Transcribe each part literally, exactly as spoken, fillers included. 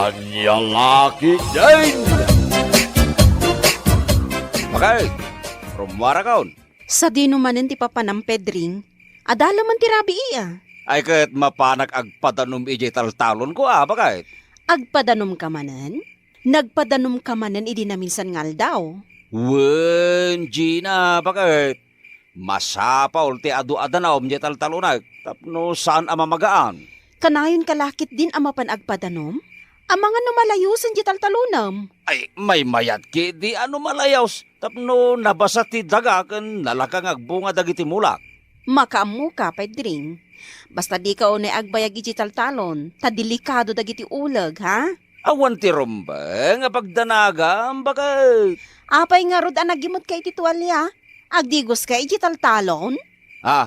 Ania la ketdin? Bakit? Rummuarakon? Sadino manen ti papanam, Pedring? Adda la man ti rabii a. Ay, ket mapanak agpadanom idiay taltalonko a, bakit? Agpadanomka manen? Nagpadanomka manen idi naminsan nga aldaw? Wen, Gina, bakit? Masapul ti adu a danaom diay taltalonek tapno saan a mamagaan. Kanayonka la ketdin a mapan agpadanom? Amangan no malayosen diay taltalonem. Ay, maymayat ketdi a no malayos tapno nabasa ti daga ken nalaka nga agbunga dagiti mulak. Makaammoka, Pedring. Basta dika unay agbayag idiay taltalon, ta delikado dagiti uleg, ha? Awan ti rumbeng a pagdanagam, bakit? Apay ngarud a nagimetka iti tualia? Agdigoska idiay taltalon? Ah,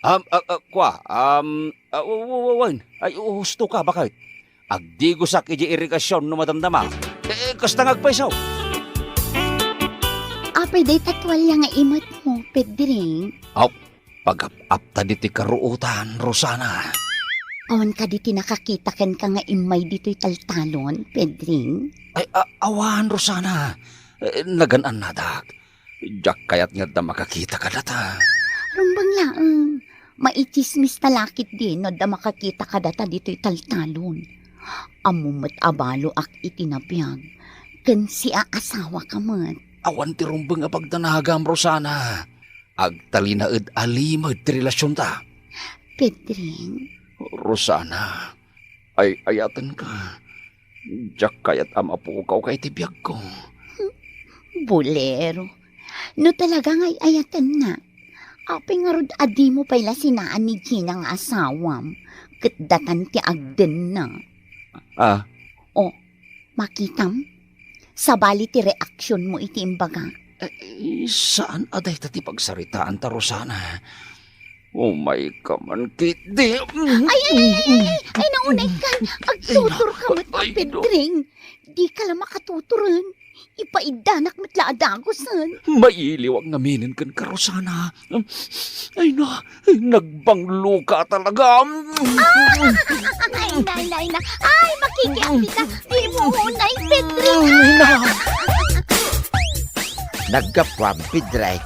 um, ah, ah, kua, um, ah, wa-, wa-, wa-, wen. Ay, husto ka, bakit? Agdigosak idiay irigasion no madamdama. Eh, kasta nga agpayso. Apay dayta tualia nga imetmo, Pedring? Aw, pagap-apta ditoy karuotan, Rosana. Awan kadi ti nakakita kenka nga immay ditoy taltalon, Pedring? Ay, a-, awan, Rosana. Eh, nagan-annadak. Diak kayat nga adda makakita kadata. Rumbeng laeng. Maitsismis ta la ketdin no adda makakita kadata ditoy taltalon. Ammom met a baloak iti nabiag, ken siaasawaka met. Awan ti rumbeng a pagdanagam, Rosana. Agtalinaed a limed ti relasionta. Pedring? Rosana, ay-ayatenka. Diak kayat a mapukawka iti biagko. Bolero. No talaga nga ay-ayatennak, apay ngarud a dimo pay la sinaan ni Gina nga asawam, ket datan ti agdenna? Ah. O, makitam? Sabali ti reaksionmo iti imbagak. Eh, saan a dayta ti pagsaritaanta, Rosana. Umayka man ketdi. Ay, ay, ay, ay, ay, ay, naunay kan. Agtuturka met, ay, no. Pedring. Dika la makatuturen. Ipaiddanak met la a dagusen. Mailiwak ngaminen kenka, Rosana. Ay na, nagbangloka talaga. Ah! Ay na, ay na, ay na. Ay, makikiam dita. Di mo unay, Pedring. Ay na. Naggapuam, Pedring.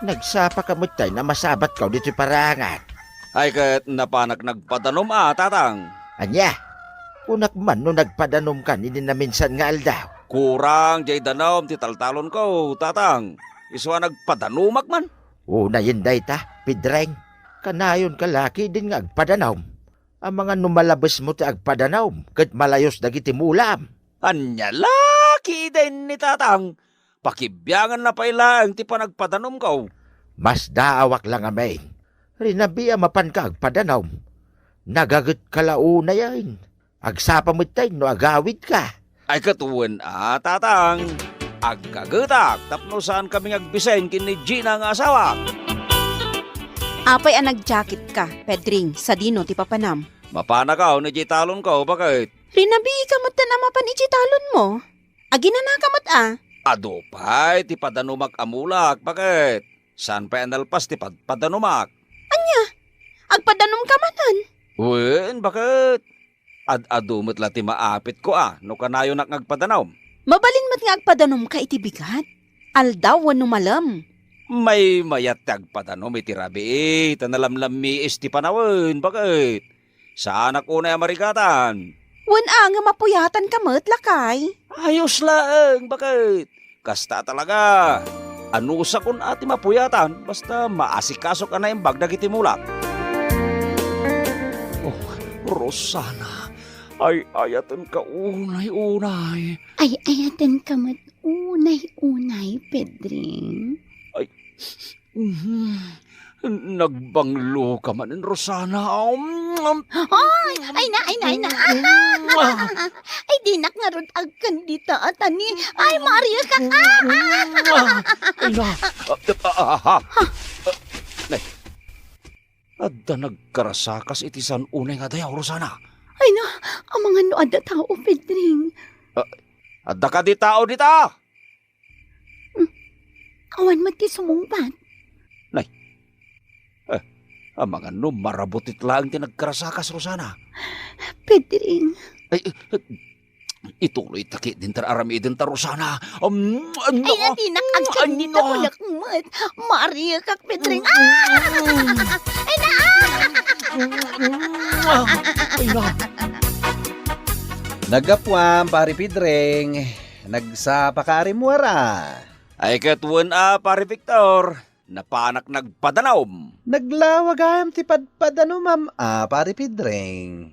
Nagsapaka met tay a masabatko ditoy paraangan. Ay, ket napanak nagpadanom a, Tatang. Ania? Kunak man no nagpadanomkan idi naminsan nga aldaw. Kurang diay danom ti taltalonko, Tatang. Isu a nagpadanomak man. Unayen dayta, Pedring. Kanayonka la ketdin nga agpadanom. Amangan no malabesmo ti agpadanom ket malayos dagiti mulam. Ania la ketdin ni Tatang? Pakibianganna pay laeng ti panagpadanomko. Masdaawak la ngamin. Rinabiam a panka agpadanom. Nagagetka la unayen. Agsapa met tay no agawidka. Ay, ket wen a, Tatang. Aggagetak tapno saankami nga agbiseng ken ni Gina nga asawak. Apay a nagjaketka, Pedring, sadino ti papanam? Mapanakaw idiay talonko, bakit? Rinabiika met a mapan idiay talonmo. Aginanaka met a. Adu pay ti padanomak a mulak, bakit? Saan pay a nalpas ti padpadanomak? Ania? Agpadanomka manen? Wen, bakit? Ad-adu met la ti maapitko a no kanayonak nga agpadanom. Mabalin met nga agpadanomka iti bigat, aldaw wenno malem. Maymayat ti agpadanom iti rabii, ta nalamlammiis ti panawen, bakit? Saanak unay a marigatan. Wen a, nga mapuyatanka met, lakay. Ayos laeng, bakit? Kasta talaga. Anusakon a ti mapuyatan, basta maasikasok a naimbag dagiti mulak. Oh, Rosana, ay-ayatenka unay-unay. Ay-ayatenka met unay-unay, Pedring. Ay, mhm. Nagbangloka manen, Rosana. Um, Ay! Ay na, ay na, ay na. Mm. Ay, dinak ngarud agkan dita, Atani. Ay, Maria ka. Mm. Ay na. Ah, ah, ah, ah. Nay, adda nagkarasakas iti saan unay nga adayo, Rosana. Ay na, amangan no adda tao, Pedring. Ah, adda kadi tao dita? Hmm. Awan met ti sumungbat. Nay. Eh, amangan no marabutit laeng ti nagkarasakas, Rosana. Pedring. Ay, eh, eh, Ituloy ta ketdin ti ar-aramidenta, Rosana. Um, ay, naka, nadinak agkan ni, ay, naka, takulak met. Mariakak, Pedring. Ah! Ay, na! Ay, na! Naggapuam, Pari Pedring. Nagsapaka a rimmuar a. Ay, ket wen a, Pari Victor. Napanak nagpadanom. Naglawa gayam ti padpadanumam a, Pari Pedring.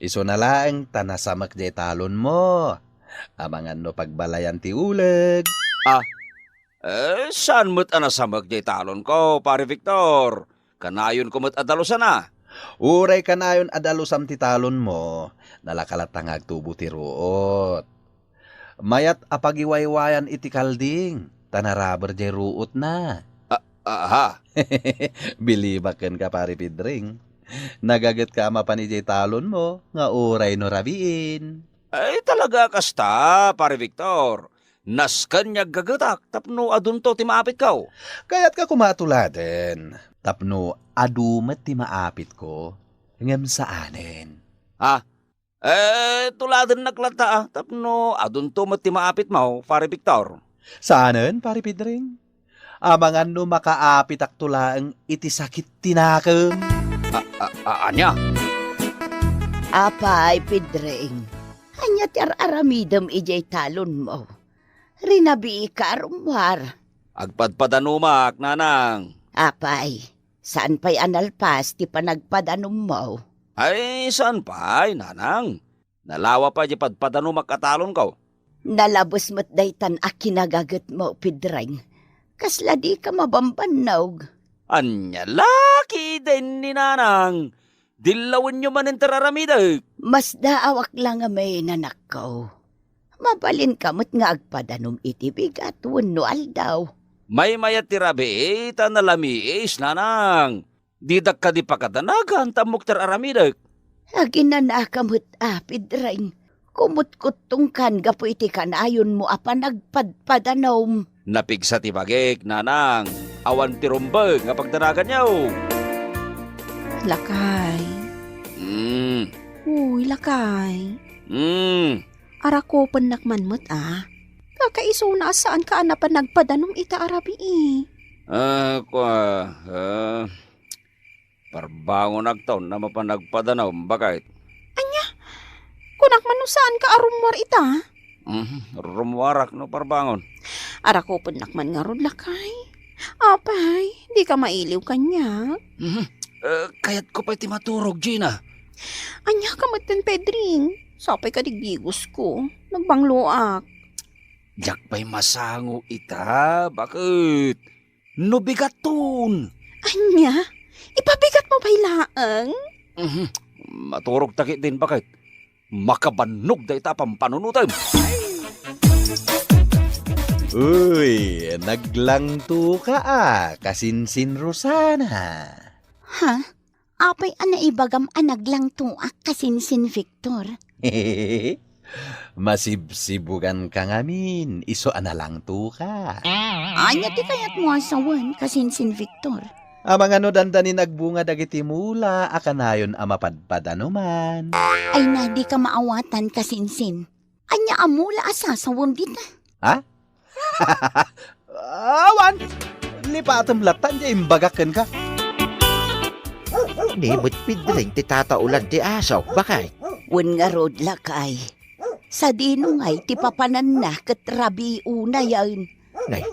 Isuna laeng ta nasamek jay talonmo. Amangan no pagbalayan ti uleg. Ah, eh, saan met a nasamek jay talonko, Pari Victor? Kanayonko met a dalusana. Uray kanayon a dalusam ti talonmo, nalaka latta nga agtubo ti ruot. Mayat a pagiwaywayan iti kalding, ta naraber jay ruotna. A-, aha. Bilibak kenka, Pari Pedring. Nagagetka a mapan idiay talonmo nga uray no rabiin. Ay, talaga kasta, Pari Victor. Nasken nga aggagetak tapno adunto ti maapitko. Kayatka koma a tuladen tapno adu met ti maapitko, ngem saanen. Ha? Eh, tuladennak latta, ah, tapno adunto met ti maapitmo, Pari Victor. Saanen, Pari Pedring. Amangan no makaapitakto laeng iti sakit ti nakem. A-, a-, a-, ania? Apay, Pedring, ania ti ar-aramidem idiay talonmo? Rinabiika a rummuar. Agpadpadanumak, nanang. Apay, saan pay a nalpas ti panagpadanummo? Ay, saan pay, nanang. Nalawa pay di padpadanumak a talonko. Nalabes met daytan a kinagagetmo, Pedring. Kasla dika mabambannog. Ania la ketdin ni nanang? Dillawenyo manen ti ar-aramidek. Masdaawak la ngamin, anakko. Mabalinka met nga agpadanom iti bigat wenno aldaw. Maymayat ti rabii ta nalamiis, nanang. Didak kadi pakadanagan ta ammok ti ar-aramidek. Aginanaka met a, Pedring. Kumutkuttongkan gapu iti kanayonmo a panagpadpadanom. Napigsa ti bagik, nanang. Awan ti rumbeng nga pagdanaganyo. Lakay. Mm. Uy, lakay. Mm. Arakupennak man met a. Kakaisuna a saanka a napan nagpadanom ita a rabii. Ah, kua, ah, parbangonakton a mapan nagpadanom, baket. Ania? Kunak man no saanka a rummuar ita? Mhm, rummuarak no parbangon. Arakupennak man ngarud, lakay. Apay, dika mailiw kaniak? Mhm. Eh, kayatko pay ti maturog, Gina. Ania ka metten, Pedring? Sapay kadi gigosko. Nagbangloak. Diak pay masango ita, baket? No bigatton. Ania? Ipabigatmo pay laeng? Mhm. Maturog ta ketdin, baket. Makabannog dayta a pampanunotem. Uy, naglangtoka a, kasinsin Rosana. Ha? Apay a naibagam a naglangtoak kasinsin Victor? Masibsibuganka ngamin, isu a nalangtoka. Ania ti kayatmo a sawen, kasinsin Victor? Amangan no dandanin agbunga dagiti mula a kanayon a mapadpadanuman. Ay na, dika maawatan, kasinsin. Ania a mula a sasawem dita? Ha? Awan! Lipatem latta, ania imbagak kenka? Ni met Pedring ti tataulan ti aso, baket? Wen ngarud, lakay. Sadino ngay ti papananna ket rabii unayen? Nay,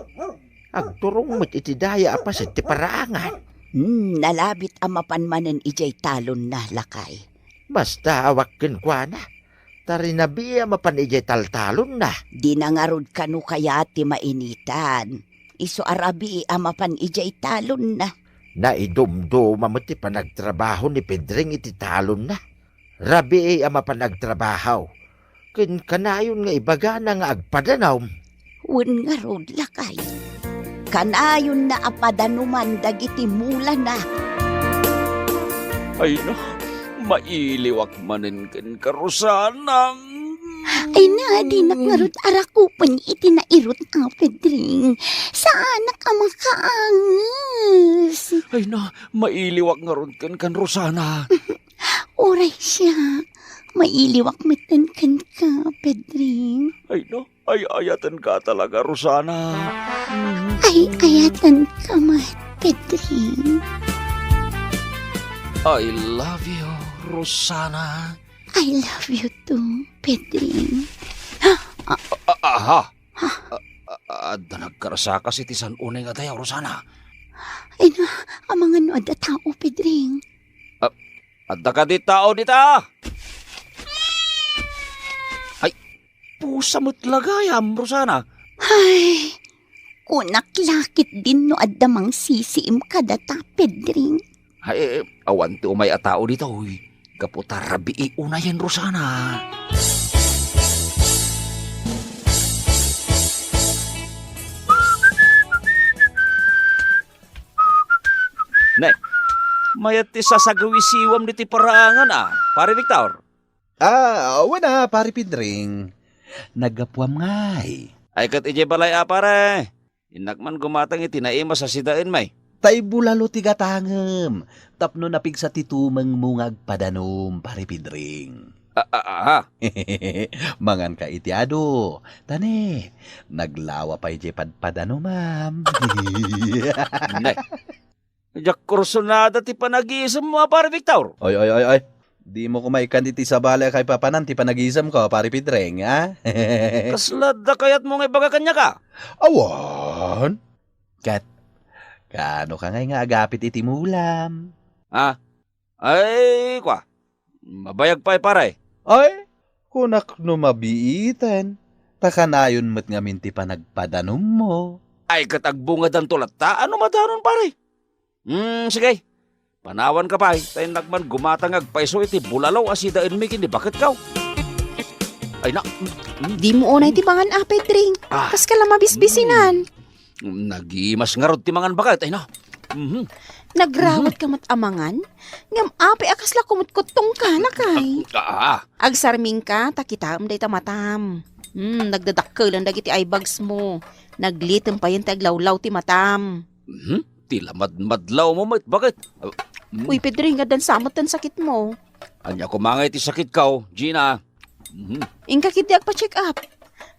agturong met iti daya a paset ti paraangan. Hmm, nalabit a mapan manen idiay talonna, lakay. Masdaawak kenkuana, ta rinabii a mapan idiay taltalonna. Dina ngarud kano kayat ti mainitan. Isu a rabii a mapan idiay talonna. Naidumduma met ti panagtrabaho ni Pedring iti talonna. Rabii a mapan agtrabaho, ken kanayon nga ibagana nga agpadanom. Wen ngarud, lakay. Kanayonna a padanuman dagiti mulana. Ay na, mailiwak manen kenka, Rosana. Ay na, dinak ngarud arakupen iti nairut a Pedring. Saanak a makaanges. Ay na, mailiwak ngarud kenka, Rosana. Uray siak, mailiwak metten kenka, Pedring. Ay, no? Ay-ayatenka talaga, Rosana. Mm. Ay-ayatenka met, Pedring. I love you, Rosana. I love you too, Pedring. Ah, ah, aha. Ah, ah, adda nagkarsakas iti san-unay nga dayaw, Rosana. Ay na, amangan no adda tao, Pedring. Ah, adda kadi tao dita? Ay, pusa met la gayam, Rosana. Ay, kunak la ketdin no adda mangsisiim kadata, Pedring. Ay, eh, awan ti umay a tao ditoy. Gapu ta rabii unayen, Rosana. Ne, mayat ti sasagawisiwam ditoy paraangan, a, Pare Victor? Ah, wen a, Pare Pedring. Naggapuam ngay. Ay, ket idiay balay a, pare. Innak man gumatang iti naimas a sidaenmi. Ta ibulalo ti gatangem tapno napigsa ti tumengmo nga agpadanom, Pare Pedring. Ah, ah, ah. Manganka iti adu. Ta ne, naglawa pay diay padpadanumam. Ne. Diak kursunada ti panagisemmo a, Pare Victor. Oy, oy, oy, oy. Dimo koma ikkan iti sabali a kaipapanan ti panagisemko, Pare Pedring, a? Kasla adda kayatmo nga ibaga kaniak, a? Awan. Ket, kaano ka ngay nga agapit iti mulam? Ah, ay, kua. Mabayag pay, pare. Ay, kunak no mabiiten, ta kanayon met ngamin ti panagpadanommo. Ay, ket agbungadanto latta, a no madanon, pare? Hmm, sige. Panawanka pay, ta innak man gumatang nga agpayso iti bulalo a sidaenmi ken ni baketko. Ay, na. Dimo unay ti mangan, a, Pedring. Ah. Kaska la mabisbisinan. Mm. Nagimas ngarud ti mangan baket, ay na. Mhm. Nagrawat ka met a mangan? Ngem apay a kasla kumutkuttongka, lakay? Ah, ah. Agsarmingka, ta kitaem dayta matam. Hmm, nagdadakkelan dagiti eye bags mo. Naglitem payen ti aglawlaw ti matam. Mhm. Ti lamadmadlawmo met, baket? Ah, mm. Uy, Pedring, addan sa met ti sakitmo. Ania koma ngay ti sakitko, Gina? Mhm. Inka ketdi agpa-check up.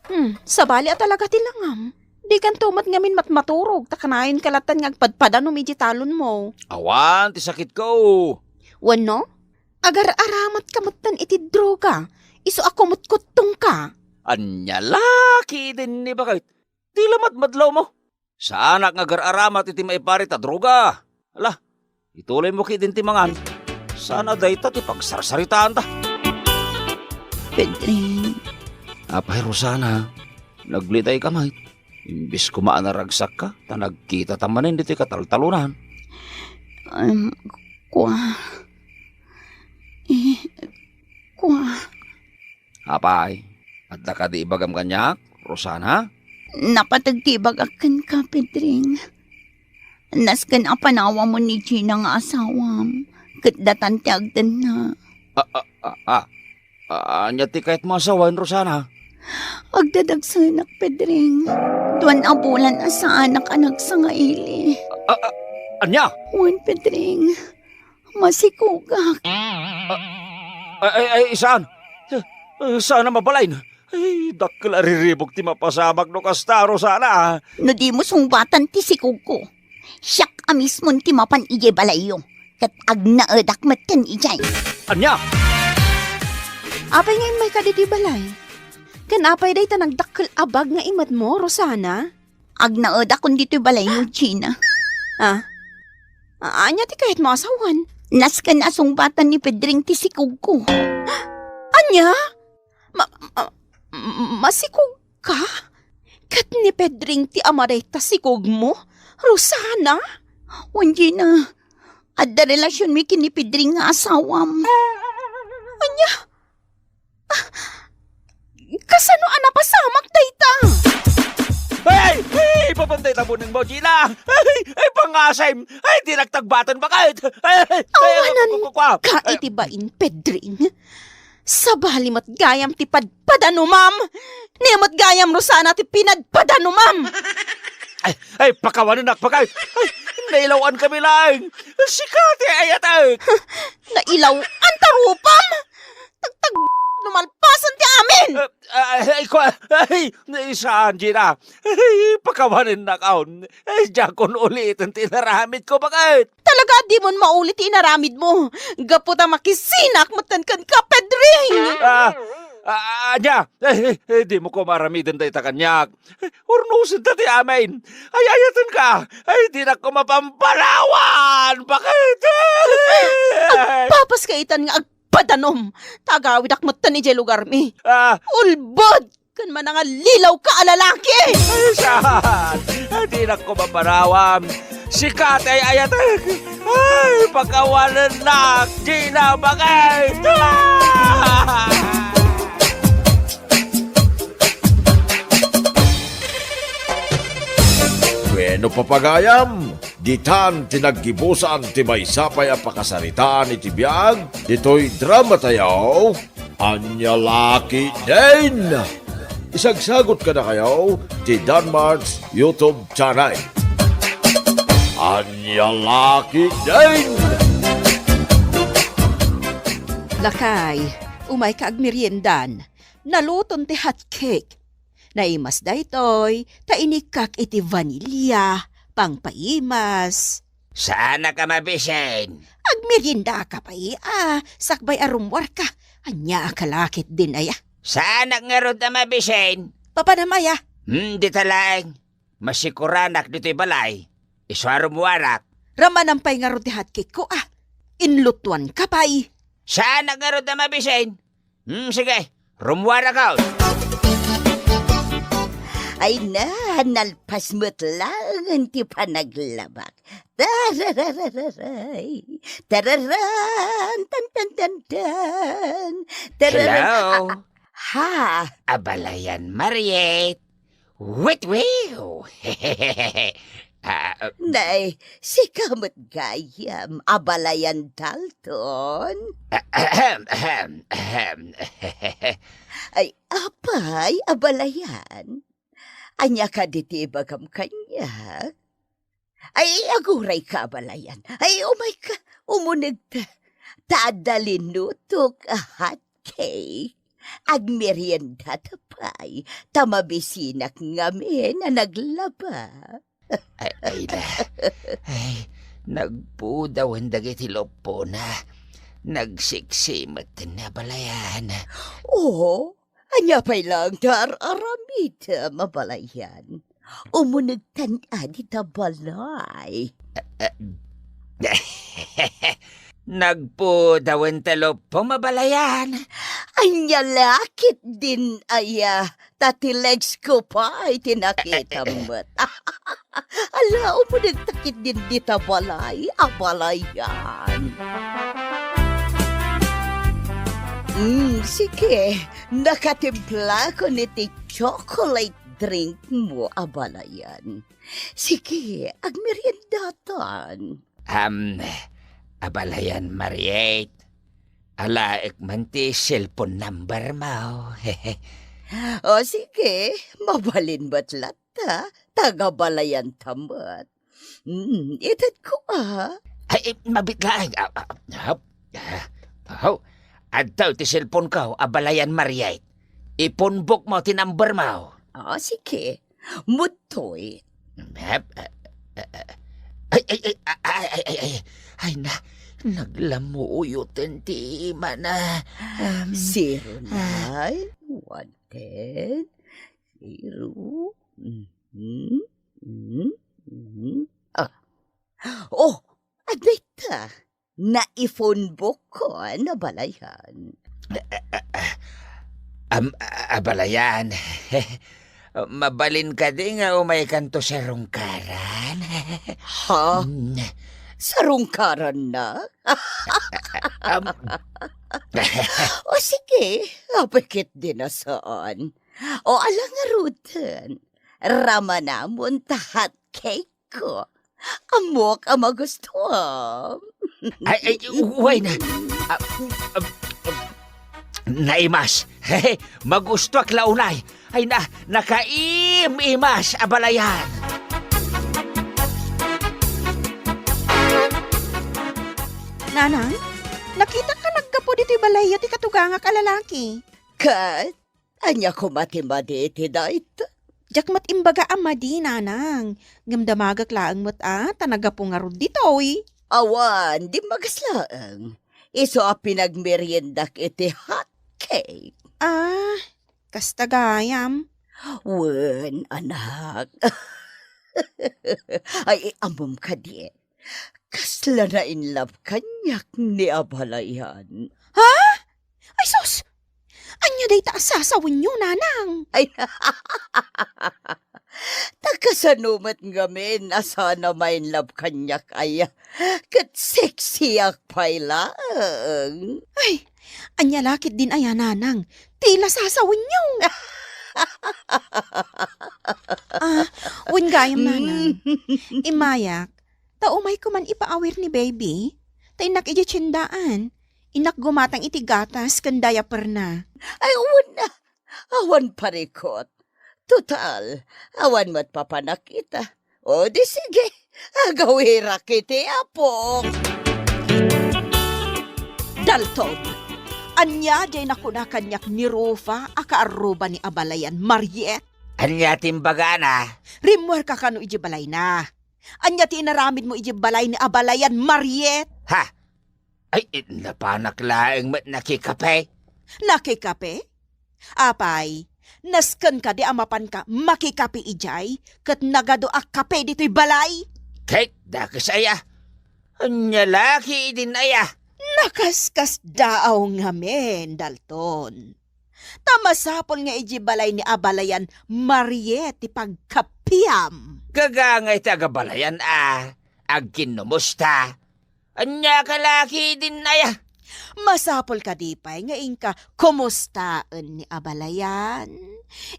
Hmm, sabali a talaga ti langam. Dikanto met ngamin matmaturog, ta kanayonka lattan nga agpadpadanom iti talonmo. Awan ti sakitko. Wenno, agar-aramatka metten iti droga, isu a kumutkuttongka. Ania la ketdin ni baket? Ti lamadmadlawmo. Saanak nga agar-aramat iti maiparit a droga. Ala, ituloymo ketdin ti mangan. Saan a dayta ti pagsarsaritaanta. Pedring. Apay, Rosana, naglitayka met. Imbes koma a naragsakka, ta nagkitata manen ditoy kataltalonan. Em, kua. Eh, kua. Apay, adda kadi ibagam kaniak, Rosana? Napateg ti ibagak kenka, Pedring. Nasken a panawamon ni Gina nga asawam, ket datan ti agdenna. Ah, ah, ah, ah. Ah, ania ti kayatmo a sawen, Rosana? Agdadagsenak, Pedring. Duan a bulan a saanak a nagsangaili. Ah, ah, ania? Wen, Pedring. Masikogak. Ah, ay, ay, ay, saan? Eh, saan a mabalin? Ay, dakkel a riribuk ti mapasamak no kasta, Rosana, ah. No dimo sungbatan ti sikogko, siak a mismon ti mapan idiay balayyo, ket agnaedak metten idiay. Ania? Apay nga immayka ditoy balay? Ken apay dayta nagdakkel a bag nga imatmo, Rosana? Agnaedakon ditoy balayyo, Gina. Ah? A-, ania ti kayatmo a sawen? Nasken a sungbatan ni Pedring ti sikogko. Ania? Ma-, ma-, masikogka? Ket ni Pedring ti ama dayta sikogmo, Rosana? Wen, Gina, adda relasionmi ken ni Pedring nga asawam. Ania? Ah, kasano a napasamak dayta? Ay! Ay! Ipapantay ta buneng mo, Gina! Ay! Ay, pangasem! Ay, di nagtagbatan, bakit? Ay! Ay! Ay! Awanan ku-, ku-, ku-, ka ay! Iti bain, Pedring. Sabali met gayam ti padpadanumam. Ni met gayam, Rosana, ti pinadpadanumam. Ay, ay, pakawanenak, bakit? Ay, nailawan kami laeng. Sika ti ayatek. Nailawan ta rupam? Tagtag-, no malpasen ti amin! Ay, ay, ko, ay, saan, Gina? Ay, pakawanennakon. Ay, diakon uliten ti inaramidko, baket. Talaga, dimon maulit ti inaramidmo. Gapu ta makisinak metten kenka, Pedring. Ah, ah, ania? Ay, ay, ay, dimo koma aramiden dayta kaniak. Urnosenta ti amin. Ay, ayatenka. Ay, dinak koma pampanawan, baket. Agpapaska itan nga agpadanom. Ta agawidak metten idiay lugarmi. Ah. Ulbod ken manangalilawka a lalaki! Ay, saan? Ay, dinak koma papanawam. Sika ti ay-ayatek. Ay, pakawanennak, Gina, baket. Ah! Bueno, papagayam, ditan ti naggibusan ti maysa pay a pakasaritaan iti biag ditoy dramatayo, Ania La Ketdin. Isagsagot kadakayo ti Danmart's YouTube channel. Ania La Ketdin! Lakay, umayka agmeriendan. Naluton ti hot cake. Naimas daytoy, ta inikkak iti vanilya, pangpaimas. Saanak a mabisin. Agmeriendaka pay, a, sakbay a rummuarka. Ania a kalakit din aya? Saanak ngarud a mabisin. Papanam aya? Hmm, dita laeng. Masikuranak ditoy balay. Isu a rummuarak. Ramanam pay ngarud ti hot cake ko, a. Inlutuanka pay. Saanak ngarud a mabisin. Hmm, sige. Rummuarakon. Ay na, nalpas met laeng ti panaglabak. Tarararay. Tararan, tan, tan, tan, tan. Tararan. Hello? A-, ha? Abalayan, Mariet. Wit, wiw! Ah, ah. Nay, sika met gayam, Abalayan Dalton? Ahem, ahem, ahem. Ay, apay, Abalayan? Ania kadi ti ibagam kaniak? Ay, agurayka, Abalayan. Ay, umayka, umunegta. Ta adda linutok a hot cake. Agmeriendata pay, ta mabisinak ngamin a naglaba. Ay, ay, la. Ay, nagpudawen dagiti luppona. Nagsiksi met ni Abalayan. Oo, ania pay laeng ti ar-aramidem, Abalayan? Umunegtan a dita balay. Nagpudawen ti luppom, Abalayan. Ania la ketdin aya, ta ti legs ko pay ti nakitam met. Ala, umunegta ketdin dita balay, Abalayan. Mm, sige, nakatimplakon iti chocolate drink mo, Abalayan. Sige, agmeriendatan. Am, Abalayan, Mariet. Alaek man ti cellphone number mo. O sige, mabalin met latta, ta agabalayan ta met. Mm, itedko a. Ay, ay, mabit laeng. Ah, ah, ah, ah, oh. Adtoy ti cellphone ko, Abalayan, Mariet. Ipunbok mo ti number mo. O sige. Mudtoy. Ay, ay, ay, ay, ay, ay, ay, ay, na, naglamuyoten ti imana. Um, Zero ah. Nine, one ten, zero. Mhm, mhm, mhm. Ah. Oh, adda ita. Naipunbok ko, Abalayan. Am, Abalayan. Mabalin kadi nga umaykanto sarungkaran? Ha? Mm. Sarungkaran na? Am. O sige, apay ketdin a saan. O ala ngaruden, ramanamon ta hot cake ko. Ammok a magustuam. Ay, ay, uway na. Ah, ah, ah, naimas. Magustuak la unay. Ay na, nakaim-imas, Abalayan. Nanang, nakitak naggapu ditoy balayyo ti katugangak a lalaki. Ket? Ania koma ti madi iti dayta? Diak met imbaga a madi, nanang. Ngem damagek laeng met a, ta naggapu ngarud ditoy. Awan, dimmagas laeng. Isu a pinagmeriendak iti hot cake. Ah, kasta gayam. Wen, anak. Ay, ammom kadi, kasla na-in love kaniak ni abalayan. Ha? Ay sus! Ania dayta a sasawenyo, nanang? Ay, ta kasano met ngamin a saan a ma-in love kaniak aya? Ket sexyak pay laeng. Ay, ania la ketdin aya, nanang? Ti la sasawenyo. Ah, wen gayam, nanang. Immayak, ta umayko man ipaawir ni baby. Ta innak idiay tiendaan. Innak gumatang iti gatas ken diaperna. Ay, wen, awan parikot. Total, awan met papanak ita. O di sige, agawirak iti apok. Dalton, ania diay nakuna kaniak ni Rufa a kaarruba ni abalayan, Mariet? Ania ti imbagana? Rimmuarka kano idiay balayna? Ania ti inaramidmo idiay balay ni abalayan, Mariet? Ha? Ay, napanak laeng met nakikape. Nakikape? Apay, nasken kadi a mapanka makikape idiay ket nagadu a kape ditoy balay? Ket dakes aya. Ania la ketdin aya? Nakaskasdaaw ngamin, Dalton. Ta masapul nga idiay balay ni abalayan, Mariet, ti pagkapiam. Gagangay ti agabalayan a agkinnumusta. Ania ka la ketdin aya? Masapul kadi pay nga inka kumustaen ni abalayan?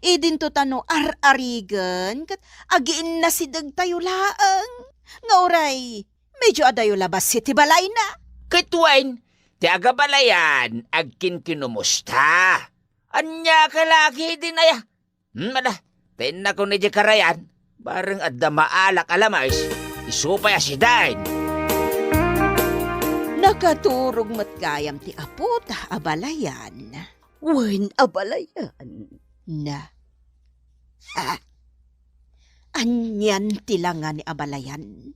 Idinto ta no ar-arigen ket agiinnasidegtayo laeng. Nga uray, medio adayo la bassit ti balayna. Ket wen, ti agabalayan agkinkinumusta. Ania ka la ketdin aya? Hmm, ala, ta innakon idiay karayan, bareng adda maalak a lames, isu pay a sidaen. Nakaturog met gayam ti apota, abalayan. Wen, abalayan. Na. Ha? Anian ti langa ni abalayan?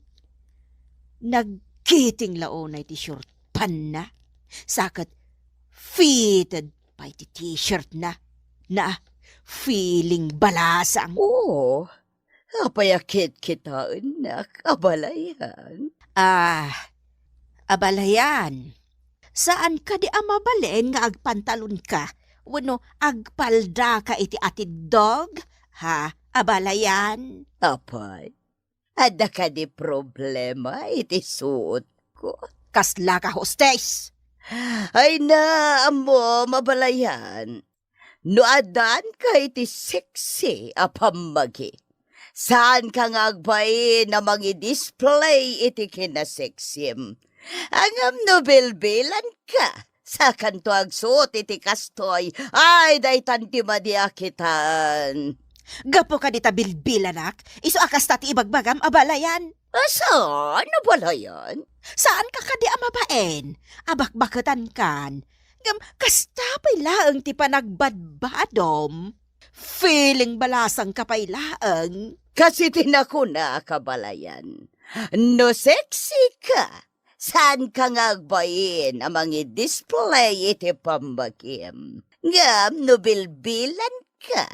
Nagkiting la unay ti short panna? Sa ket fitted pay ti t-shirt na. Na, feeling balasang. Oo. Apay a kitkitaennak, abalayan? Ah, abalayan. Saan kadi a mabalin nga agpantalonka wenno agpaldaka iti atiddog? Ha, abalayan? Apay, adda kadi problema iti suotko? Kasla ka, hostes? Ay na, ammom, abalayan. No addaanka iti sexy a pammagi, saanka nga agbain a mangi-display iti kinasexim. Ngem no bilbilanka, saankanto agsuot iti kastoy. Ay, daytan ti madi a kitan. Gapu kadi ta bilbilanak, isu a kasta ti ibagbagam, abalayan. Saan, abalayan? Saanka kadi a mabain a bakbaketankan? Ngem kasta pay laeng ti panagbadbadom. Feeling balasangka pay laeng. Kas iti nakunak, abalayan. No sexy ka, saanka nga agbain a mangi-display iti pammagim. Ngem no bilbilanka,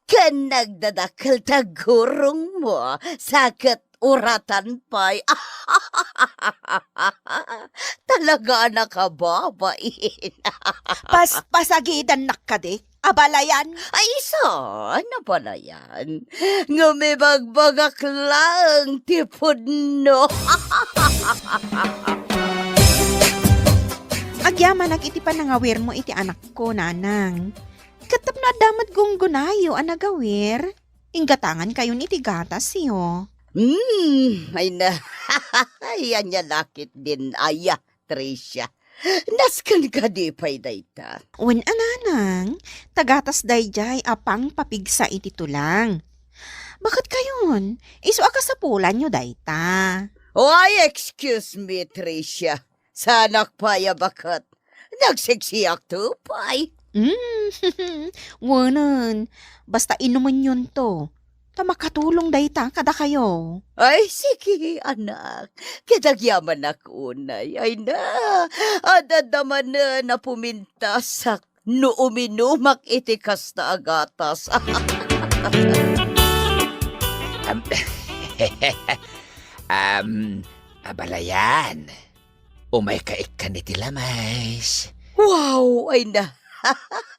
ken nagdadakkel ti gurongmo, sa ket uratan pay. Talaga a nakababain. Pas-, pasagidannak kadi, abalayan? Ay, isu, abalayan. Ngem ibagbagak laeng ti pudno. Agyamanak iti panangawirmo iti anakko, nanang. Ket tapno adda met gunggonayo a nagawir, inggatangankayon iti gatasyo. Hmm, ay na. Ay, ania la ketdin aya, Tricia. Nasken kadi pay dayta? Wen a, nanang, ta gatas daydiay a pangpapigsa iti tulang. Baketkayon, isu a kasapulanyo dayta. Why, excuse me, Tricia. Saanak pay a baket. Nagseksiak to pay. Mm, wenen, basta inumenyonto, ta makatulong dayta kadakayo. Ay, sige, anak. Ket agyamanak unay. Ay na, adda manen a pumintasak no uminumak iti kasta a gatas. Am, am, abalayan. Umayka ikkan iti lames. Wow! Ay na!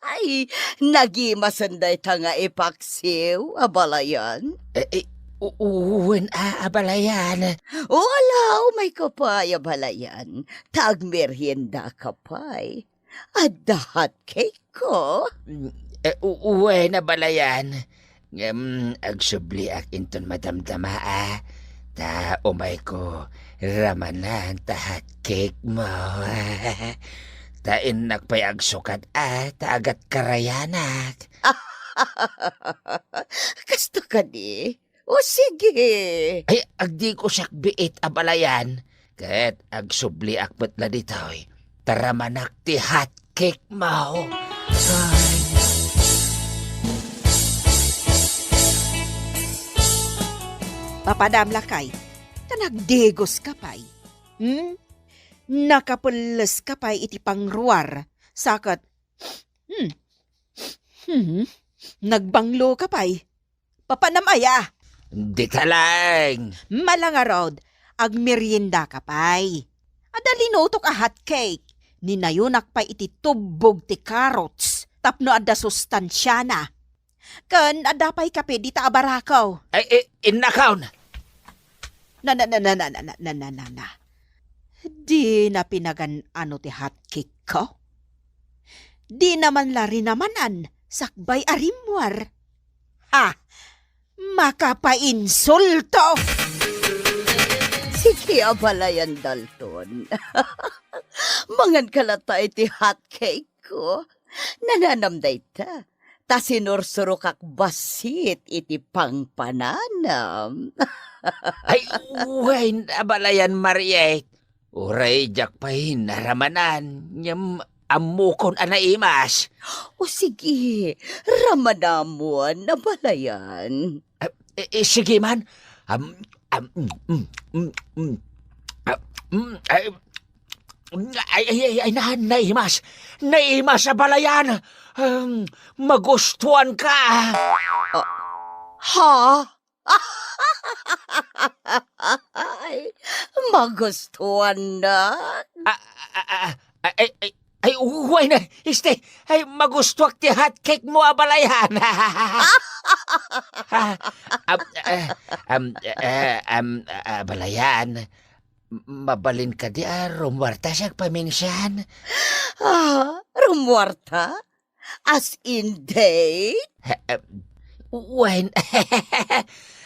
Ay, nagimasen dayta nga ipaksiw, abalayan. Eh, eh, u-, u-, wen a, abalayan. O, ala, umayka pay, abalayan. Ta agmeriendaka pay. Adda hot cake ko. Mm, eh, u-, uwen, abalayan. Ngem agsubliak inton madamdama a, ta umayko ramanan ta hot cake mo. Ta innak pay agsukat a, ta agatkarayanak. Kasto kadi? O sige. Ay, agdiko siak biit, abalayan. Ket agsubliak met la ditoy, ta ramanak ti hot cake mo. Ay. Papadam lakay, ta nagdigos ka pay. Hmm? Nakapelles ka pay iti pangruar, sa ket, hmm, hmm, nagbanglo ka pay. Papanam aya? Dita laeng. Mala ngarud, agmeriendaka pay. Adda linutok a hot cake. Ninayonak pay iti tubbog ti carrots tapno adda sustansiana. Ken adda pay kape dita a barako. Ay, i-, innakaw. Na, na, na, na. Dina pinagan-ano ti hot cake ko? Dina man la rinamanan sakbay a rimmuar. Ha! Makapainsulto! Sige, abalayan, Dalton. Mangan ka latta iti hot cake ko. Nananam dayta, ta sinursurokak bassit iti pangpananam. Ay, wen, abalayan, Mariet. Uray diak pay naramanan, ngem ammokon a naimas. O sige, ramanamon, abalayan. Ah, eh, eh, sige man. Am, am, mm, mm, mm, mm. Ah, mm, ay, ay, ay, ay, ay, na-, naimas. Naimas, abalayan. Um, magustuhan ka. Ah, ha? Ay, magustuhan na. Ah, ah, ah, ah, ay, ay, ay, uway na, este, ay, magustuak ti hot cake mo, abalayan. Ah, ah, am, eh, am, eh, am, ah, abalayan, m-, mabalin kadi a rummuarta siak paminsan? Ah, rummuarta? As in date? Eh, eh, wen,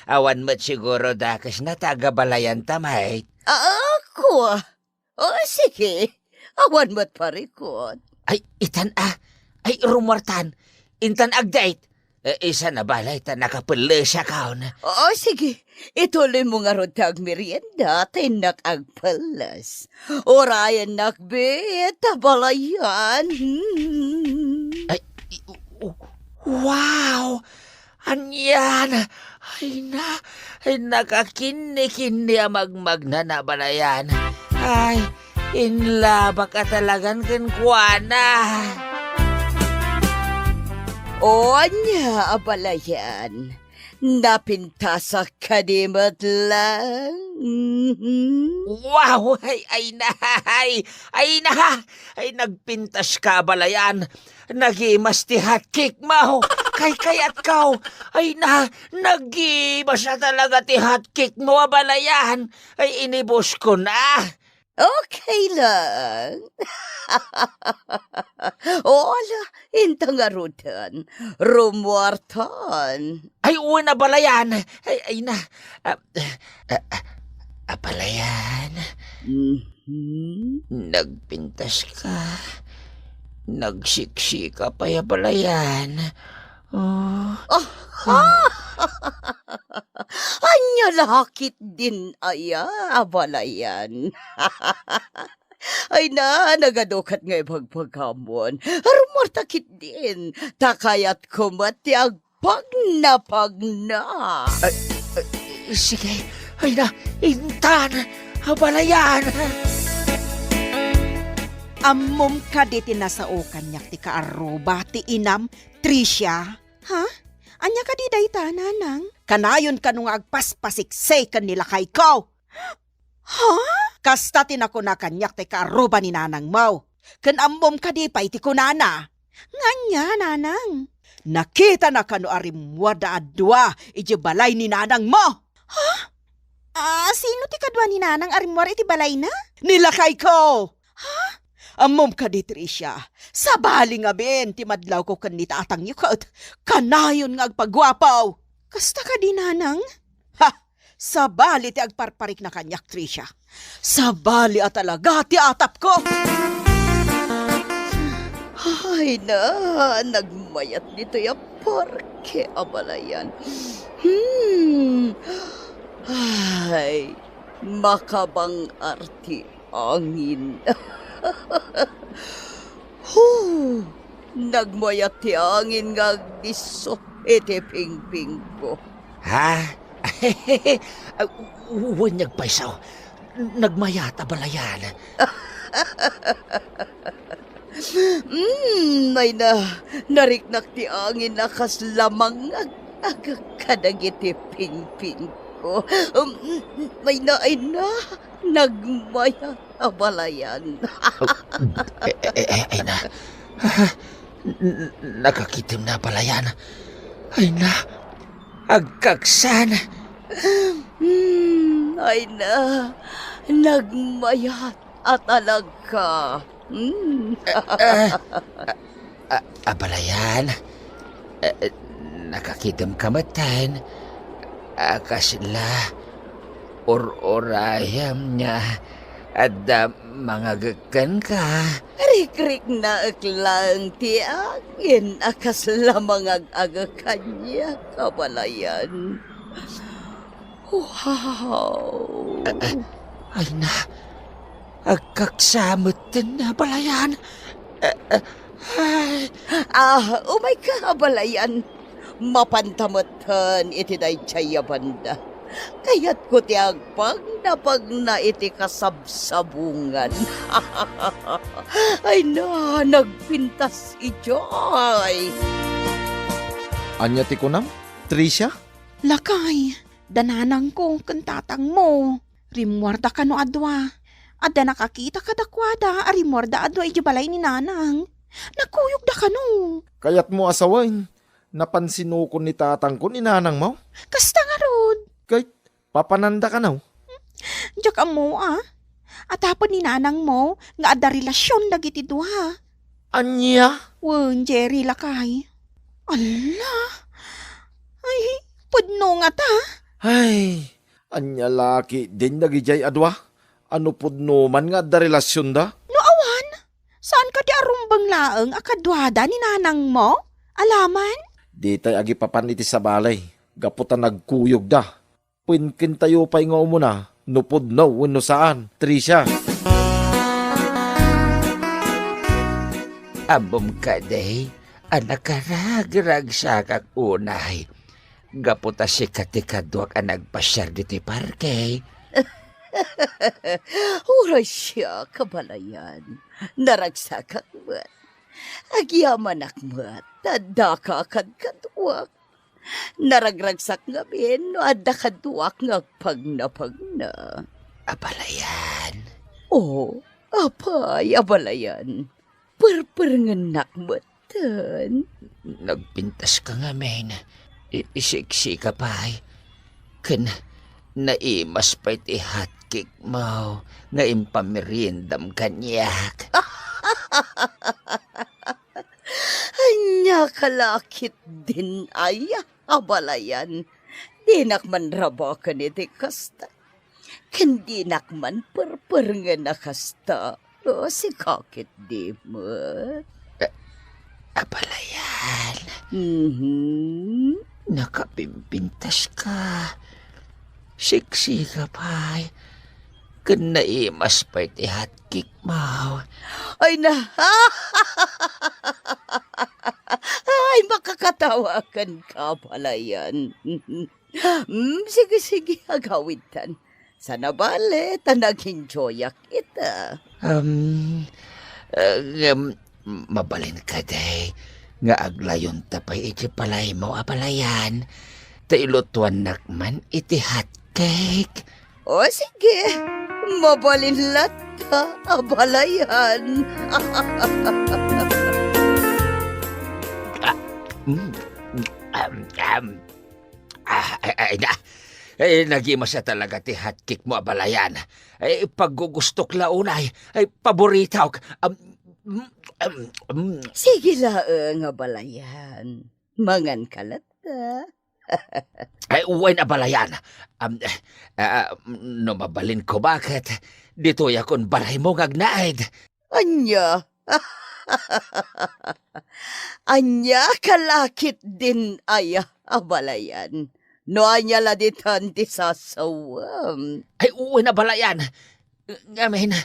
awan met siguro dakesna ta agabalayanta, mait. Ah, ako? O, sige. Awan met parikut. Ay, itan a. Ay, rummuartan. Intan agdate. Eh, isan a balay ta nakapellesakon. O, sige. Ituloy mo ngarud ti agmerienda, ta innak agpelles. Urayennak biit, abalayan. Hmm. Ay, i-, u-, u-, wow! Anian? Ay na, ay nakakinni-kinni a magmagna, abalayan. Ay, inlabak a talagan kenkuana. O, ania, abalayan? Napintasak kadi met lang? Mhm. Wow! Ay, ay na, ay, ay na, ay, nagpintas ka, abalayan. Nagimas ti hot cake mo. Kaykayatko. Ay na, nagimas a talaga ti hot cake mo, abalayan. Ay, inibus ko na. Okay lang. O, ala, inta ngaruden. Rummuartan. Ay, wen, abalayan. Ay, ay na. Ah, ah, ah, abalayan. Mhm. Nagpintas ka. Nagsiksika pay, abalayan. Oh. Ah, ah. Ania la ketdin aya, abalayan? Ay na, nagadu ket nga ibagbagamon. Rummuarta ketdin, ta kayatko met ti agpagnapagna. Ay, ay, sige. Ay na, intan, abalayan. Ammom kadi ti nasao kaniak ti kaarruba ti inam, Tricia? Ha? Ania kadi dayta, nanang? Kanayon kano nga agpaspasiksi ken ni lakayko. Ha? Kasta ti nakuna kaniak ti kaarruba ni nanangmo. Ken ammom kadi pay ti kunana? Nga ania, nanang? Nakitana kano a rimmuarda a dua idiay balay ni nanangmo. Ha? Ah, sino ti kadua ni nanang a rimmuar iti balayna? Ni lakayko! Ha? Ammom kadi, Tricia, sabali ngamin ti madlawko ken ni tatangyo ket kanayon nga agpaguapo. Kasta kadi, nanang? Ha! Sabali ti agparparikna kaniak, Tricia. Sabali a talaga ti atapko. Ay na, nagmayat ditoy a parke, abalayan. Hmm. Ay, makabang-ar ti angin. Huh! Nagmayat ti angin nga agdisso iti pingpingko. Ha? Wen, nagpayso. Nagmayat, abalayan. Mm, ay na, nariknak ti angin a kasla mangag-agek kadagiti pingpingko. Mm, ay na, ay na, nagmayat, abalayan. Eh, eh, eh, ay na. Ah, n-, n-, nakakitem na, abalayan. Ay na, agkaksan. Mm, ay na, nagmayat a talaga. Mm. Ah, ah, ah, abalayan. Eh, eh, nakakitem ka metten. Ah, kasla, ur-urayam nga adda mangagek kenka. Rikriknaek laeng ti angin a kasla mangag-agek kaniak, abalayan. Wow! Ah, ah, ay na, agkaksa metten, abalayan. Ah, ah, ay. Ah, umayka, abalayan. Mapanta metten iti daydiay a banda. Kayatko ti agpagnapagna iti kasabsabungan. Ay na, nagpintas idiay. Ania ti kunam, Tricia? Lakay, da nanangko ken tatangmo. Rimmuarda kano a dua. Adda nakakita kadakuada a rimmuarda a dua idiay balay ni nanang. Nagkuyogda kano. Kayatmo a sawen, napansinukon ni tatangko ni nanangmo? Kasta ngarud. Ket papananda kano? Diak ammo a. Atapon ni nanangmo nga adda relasion dagiti dua. Ania? Wen, Jerry, lakay. Alla! Ay, pudno ngata. Ay, ania la ketdin dagidiay a dua? A no pudno man nga adda relasionda? No awan, saan kadi a rumbeng laeng a kaduada ni nanangmo? Alaman? Ditay agipapan iti sabali, gapu ta nagkuyogda. Pengkentayo pay nga umuna no pudno wenno saan, Tricia. Ammom kadi a nakaragragsakak unay gapu ta sika ti kaduak a nagpasiar ditoy parke. Uray siak, abalayan. Naragsakak met. Agyamanak met ta addaka kadkaduak. Naragragsak ngamin no adda kaduak nga agpagnapagna. Abalayan. O, apay, abalayan. Perperengennak metten. Nagpintaska ngamin. I-, isiksika pay. Ken naimas pay ti hotcake mo nga impameriendam kaniak. Ania ka la ketdin aya, abalayan? Dinak man rabaken iti kasta. Ken dinak man perperengen a kasta. O, sika ketdi met. A-, abalayan. Mhm. Nakapimpintaska. Siksika pay. ken naimas pay ti hotcake mo. Ay na. Ay, makakatawa kenka, Abalayan. Mm, sige, sige, agawidtan. Saan a bale, ta nag-enjoyak ita. Um, uh, um, mabalin kadi nga aglayonta pay iti balaymo, Abalayan. Ta ilutuannak man iti hotcake. O, sige. Mabalin latta, Abalayan. Ah, mm, mm, am, am. Ah, ay, ay, na. Eh, nagimasa talaga ti hotcake mo, Abalayan. Eh, paggugustok la unay. Ay, paboritok. Am, mm, am, mm. Sige laeng, Abalayan. Manganka latta. Ay, wen, Abalayan. Am, eh, ah, no mabalin ko, baket ditoyakon balaymo nga agnaed. Ania? Ania ka la ketdin aya, Abalayan? No ania la ditan ti sasawem? Ay, wen, Abalayan. Ngamin,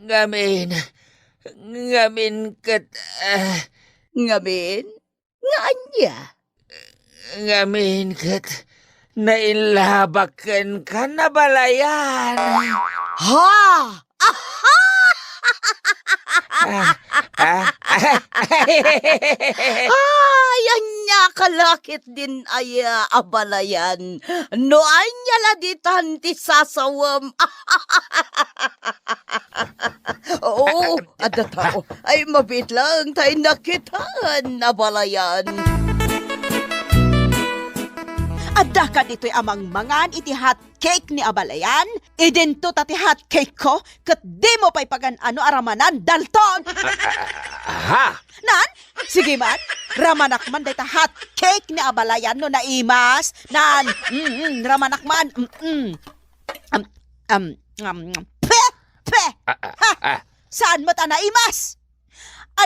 ngamin, ngamin ket, ah, Ngamin? Nga ania? Ngamin ket nailabak kenka, Abalayan. Ha? Aha! Ah, ah, ah. Ay, ania ka la ketdin aya, Abalayan? No ania la ditan ti sasawem? Oo, adda tao. Ay, mabiit laeng ta innak kitaan, Abalayan. Adda kaditoy a mangmangan iti hot cake ni Abalayan? Idinto ta ti hot cake ko, ket dimo pay pagan-ano a ramanan, Dalton. Ah, ah, ah, ha? Nan? Sige man, ramanak man dayta hot cake ni Abalayan no naimas. Nan, mm, mm, ramanak man. Mm, mm. Am, am, am, am. Pe! Pe! Ah, ah, Ha? ah. Saan met a naimas?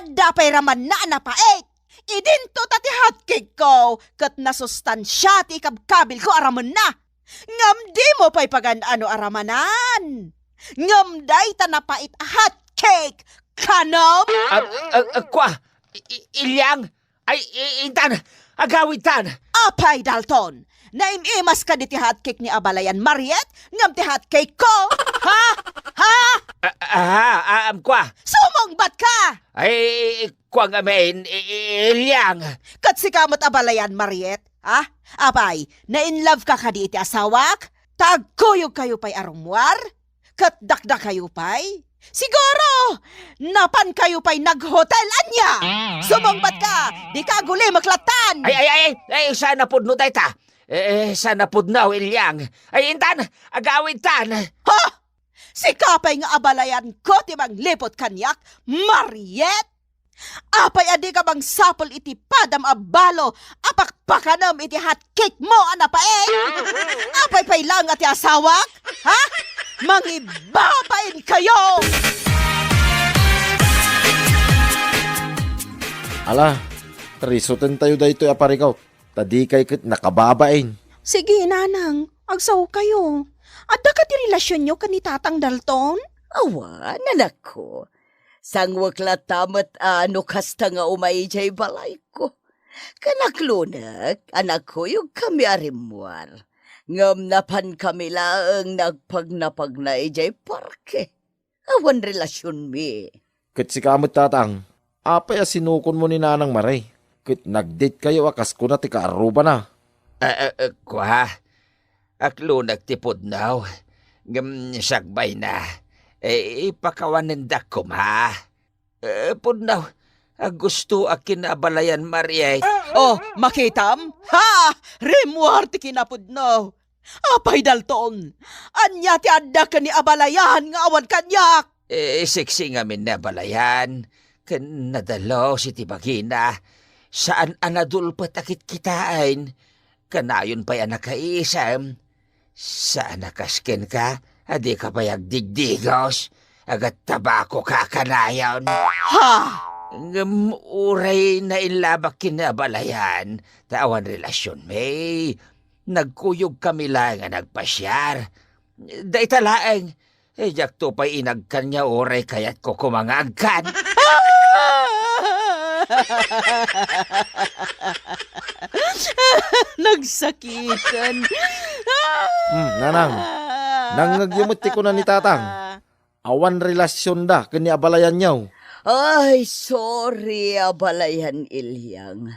Adda pay ramanna a napait. Idinto ta ti hot cake ko, ket nasustansia ti ikabkabil ko a ramenna. Ngem dimo pay pagan-ano a ramanan. Ngem dayta napait a hot cake, kanem? Ah, ah, ah, kua, I-, I-, Ilyang, ay, i-, intan, agawidtan. Apay, Dalton, naim-imas kadi ti hot cake ni Abalayan Mariet, ngem ti hot cake ko? Ha? Ha? Ah, ah, ah, am, kua. Sumungbat ka! Ay, kua ngamin, i-, i-, Ilyang. Ket sika met, Abalayan Mariet, ha? Apay, na-in love ka kadi iti asawak? Ta agkuyog kayo pay a rummuar? Ket dakdakayo pay? Siguro, napan kayo pay naghotel, ania? Sumungbat ka, dika agulimek lattan! Ay, ay, ay, ay, saan a pudno dayta? Eh, saan a pudno, Ilyang? Ay, intan, agawidtan. Ha? Sika pay nga abalayan ko ti mangliput kaniak, Mariet? Apay a dika mangsapul iti padam a balo a pakpakanem iti hot cake mo a napaek? Apay pay laeng a ti asawak? Ha? Mangibabain kayo! Ala, risuten tayo daytoy a parikaw, ta dikay ket nakababain. Sige, nanang, agsaokayo. Adda kadi relasionyo ken ni Tatang Dalton? Awan, anakko. Sangwek latta met a no kasta nga umay idiay balayko. Ken aklonek a nagkuyogkami a rimmuar. Ngem napankami laeng nagpagnapagna idiay parke. Awan relasionmi. Ket sika met, Tatang, apay a sinukonmo ni Nanang Mare? Ket nagdate kayo a kas kuna ti kaarrubana. Eh, eh, eh, kua, aklonek ti pudno. Ngem sakbayna, eh, ipakawanendak koma. Eh, pudno, agustoak ken ni abalayan Mariet. Oh, makitam? Ha! Rimmuar ti kinapudno. Apay, Dalton, ania ti adda ken ni abalayan nga awan kaniak? Eh, seksi ngamin ni abalayan, ken nadalus iti bagina. Saan a nadulpet a kitkitaen. Kanayon pay a nakaisem. Saan a kas kenka a dika pay agdigdigos, agattabako ka kanayon. Ha? Ngem uray nailabak ken ni abalayan, ta awan relasionmi. Nagkuyogkami laeng a nagpasiar. Dayta laeng, Eh, diakto pay inagkan nga uray kayatko koma nga agkan. Nagsakitan. Hmm, nanang, nangngegyo met ti kuna ni tatang. Awan relasionda ken ni abalayanyo. Ay, sorry, abalayan Ilyang.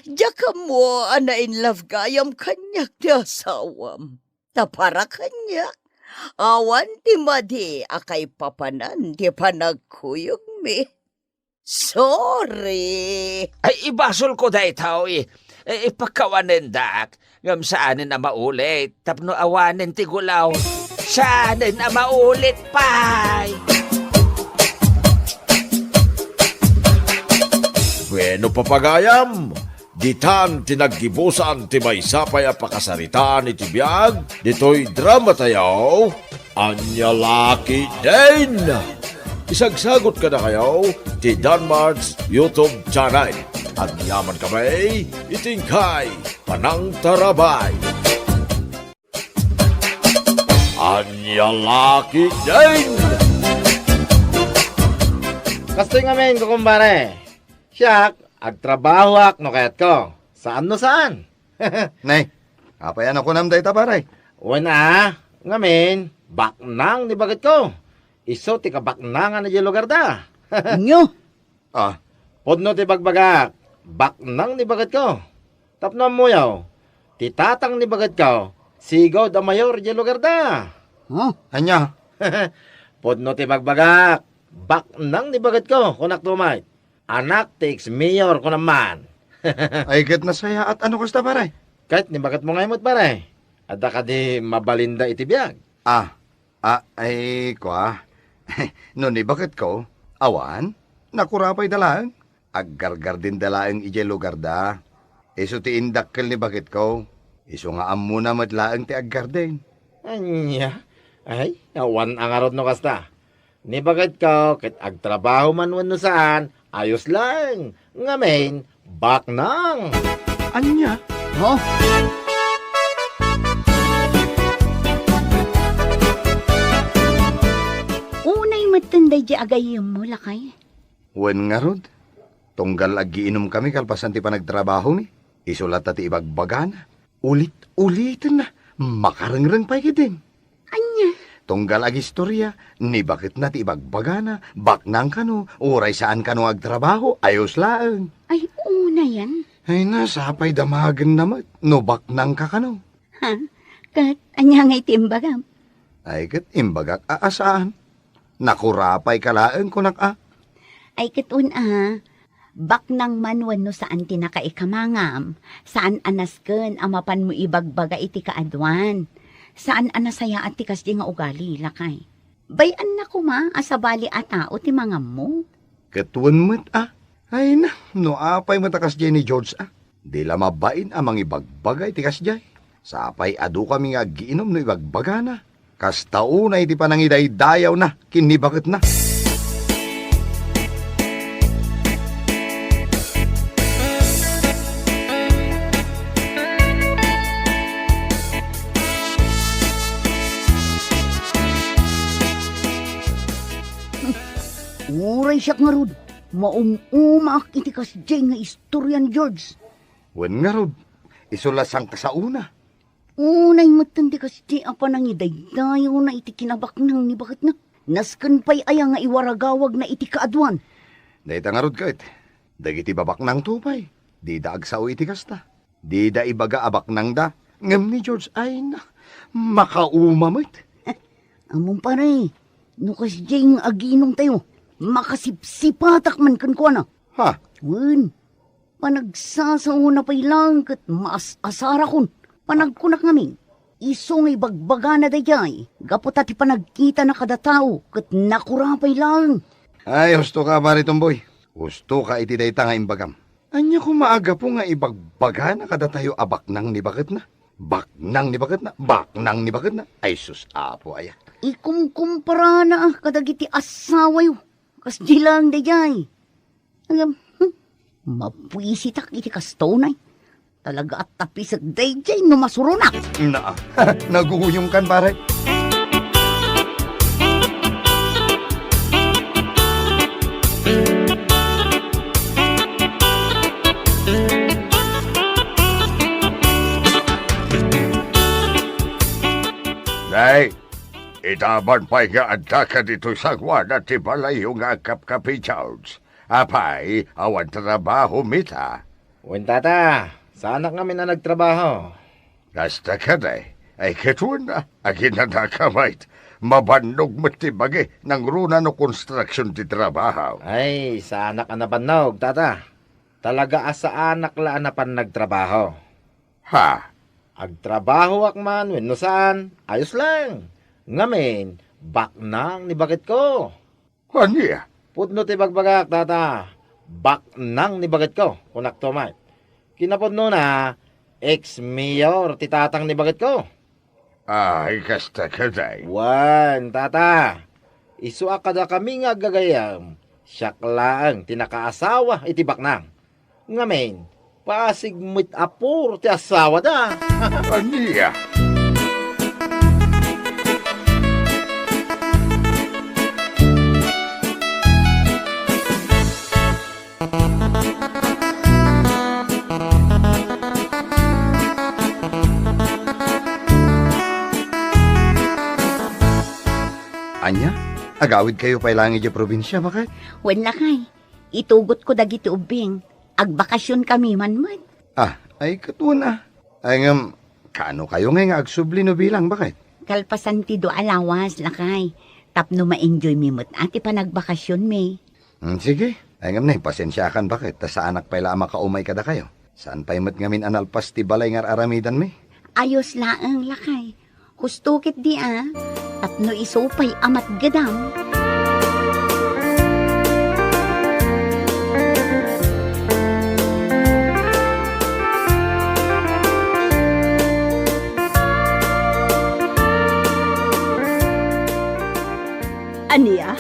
Diak ammo a na-in love gayam kaniak ti asawam. Ta para kaniak, awan ti madi a kaipapanan ti panagkuyogmi. Sorry. Ay, ibasolko daytoy. Eh, ipakawanendak. Ngem saanen a maulit tapno awanen ti gulaw. Saanen a maulit pay. Bueno, papagayam, ditan ti naggibusan ti maysa pay a pakasaritaan iti biag ditoy dramatayo, Ania La Ketdin. Isagsagot kadakayo ti Danmart's YouTube channel. Agyaman kami iti inkay panangtarabay. Ania La Ketdin. Kastoy ngamin, kukumpare. Siak, agtrabahoak no kayatko. Saan no saan. Nay, apay a nakunam dayta, pare? Wen a, ngamin, baknang ni baketko. Isu ti kabaknangan idiay lugarda. Nyo? Ah, pudno ti bagbagak, baknang ni baketko. Tapno ammoyo, ti tatang ni baketko, sigud a mayor idiay lugarda. Huh? Ania? Pudno ti bagbagak, baknang ni baketko, kunak tumay. Anak ti ex-mayor, kunam man. Ay, ket nasayaat a no kasta, pare. Ket ni baketmo ngay met, pare? Adda kadi mabalinda iti biag? Ah, ah, ay, kua. No ni baketko, awan, nakurapayda laeng. Aggargardenda laeng idiay lugarda. Isu ti indakkel ni baketko. Isu nga ammona met laeng ti aggarden. Ania? Ay, awan a ngarud no kasta. Ni baketko ket agtrabaho man wenno saan, ayos laeng. Ngamin, baknang. Ania? Huh? Unay metten daydi agayemmo, lakay. Wen ngarud, tunggal aggiinomkami kalpasan ti panagtrabahomi, isu latta ti ibagbagana. Ulit-ulitenna, makarengreng pay ketdin. Ania? Tunggal agistoria, ni baketna ti ibagbagana, baknang kano, uray saan kano nga agtrabaho, ayos laeng. Ay, unayan. Ay na, sapay damagenna met, no baknangka kano. Ha? Ket ania ngay ti imbagam? Ay, ket imbagak a, a saan. Nakurapayka laeng, kunak a. Ay, ket wen a, baknang man wenno saan ti nakaikamangam, saan a nasken a mapanmo ibagbaga iti kaaduan. Saan a nasayaat ti kasdi nga ugali, lakay. Bay-anna koma a sabali a tao ti mangammo. Ket wen met a. Ay na, no apay met a kasdiay ni George a. Di la mabain a mangibagbaga iti kasdiay. Sapay adu kami nga aggiinom no ibagbagana. Kasta unay ti panangidaydayawna ken ni baketna. Uray siak ngarud, maum-umaak iti kasdiay nga istorya ni George. Wen ngarud, isu la sangkasaona. Unay metten ti kasdi a panangidaydayawna iti kinabaknang ni baketna. Nasken pay aya nga iwaragawagna iti kaaduan? Dayta ngarud ket, dagiti babaknangto pay, dida agsao iti kasta. Dida ibaga a baknangda, ngem ni George, ay na, makauma met. Ammom pare, no kasdiay nga agiinomtayo, makasipsipatak man kenkuana. Ha? Wen, panagsasaona pay laeng ket maas-asarakon. Panagkunak ngamin, isu nga ibagbagana daydiay, gapu ta ti panagkitana kada tao ket nakurapay laeng. Ay, husto ka, Pare Tomboy. Husto ka iti dayta nga imbagam. Ania koma a gapu nga ibagbagana kadatayo a baknang ni baketna? Baknang ni baketna? Baknang ni baketna? Ay, sus, Apo, aya. Ikumkumparana kadagiti asawayo. Kasdi laeng daydiay. Ngem, hmm, mabuisitak iti kasto, nay. Talaga a tapisek daydiay no masuronak. Naa, naguyongkan, pare. Ay, itaman pay nga addaka ditoy sanguana ti balayyo nga agkapkapi, George. Apay, awan trabaho, mita? Wen, tata, saanak ngamin a nagtrabaho. Kasta kadi, ay ket wen, aginanaka met. Mabannog met ti bagi, nangruna no konstruksion ti trabaho. Ay, saanak a nabannog, tata. Talaga a saanak la a napan nagtrabaho. Ha? Agtrabahoak man wenno saan, ayos lang. Ngamin, baknang ni baketko. Ania? Pudno ti bagbagak, tata. Baknang ni baketko, kunak to met. Kinapudnona, ex-mayor ti tatang ni baketko. Ay, kasta kadi. Wen, tata. Isu a kadakami nga aggagayyem, siak laeng ti nakaasawa iti baknang. Ngamin, pasig met a puro ti asawada. Ania? Ania? Agawidkayo pay laeng idiay probinsia, baket? Wen, lakay. Itugotko dagiti ubbing. Agbakasionkami man met. Ah, ay, ket wen a. Ay, ngem, kaano kayo ngay nga agsubli no bilang, baket? Kalpasan ti dua a lawas, lakay. Tapno ma-enjoymi met a ti panagbakasionmi. Hmm, sige. Ay, ngem, nay, pasensiakan, baket, ta saanak pay la a makaumay kadakayo. Saan pay met ngamin a nalpas ti balay nga ar-aramidanmi? Ayos laeng, lakay. Husto ketdi a, tapno isu pay a matgedam. Ania?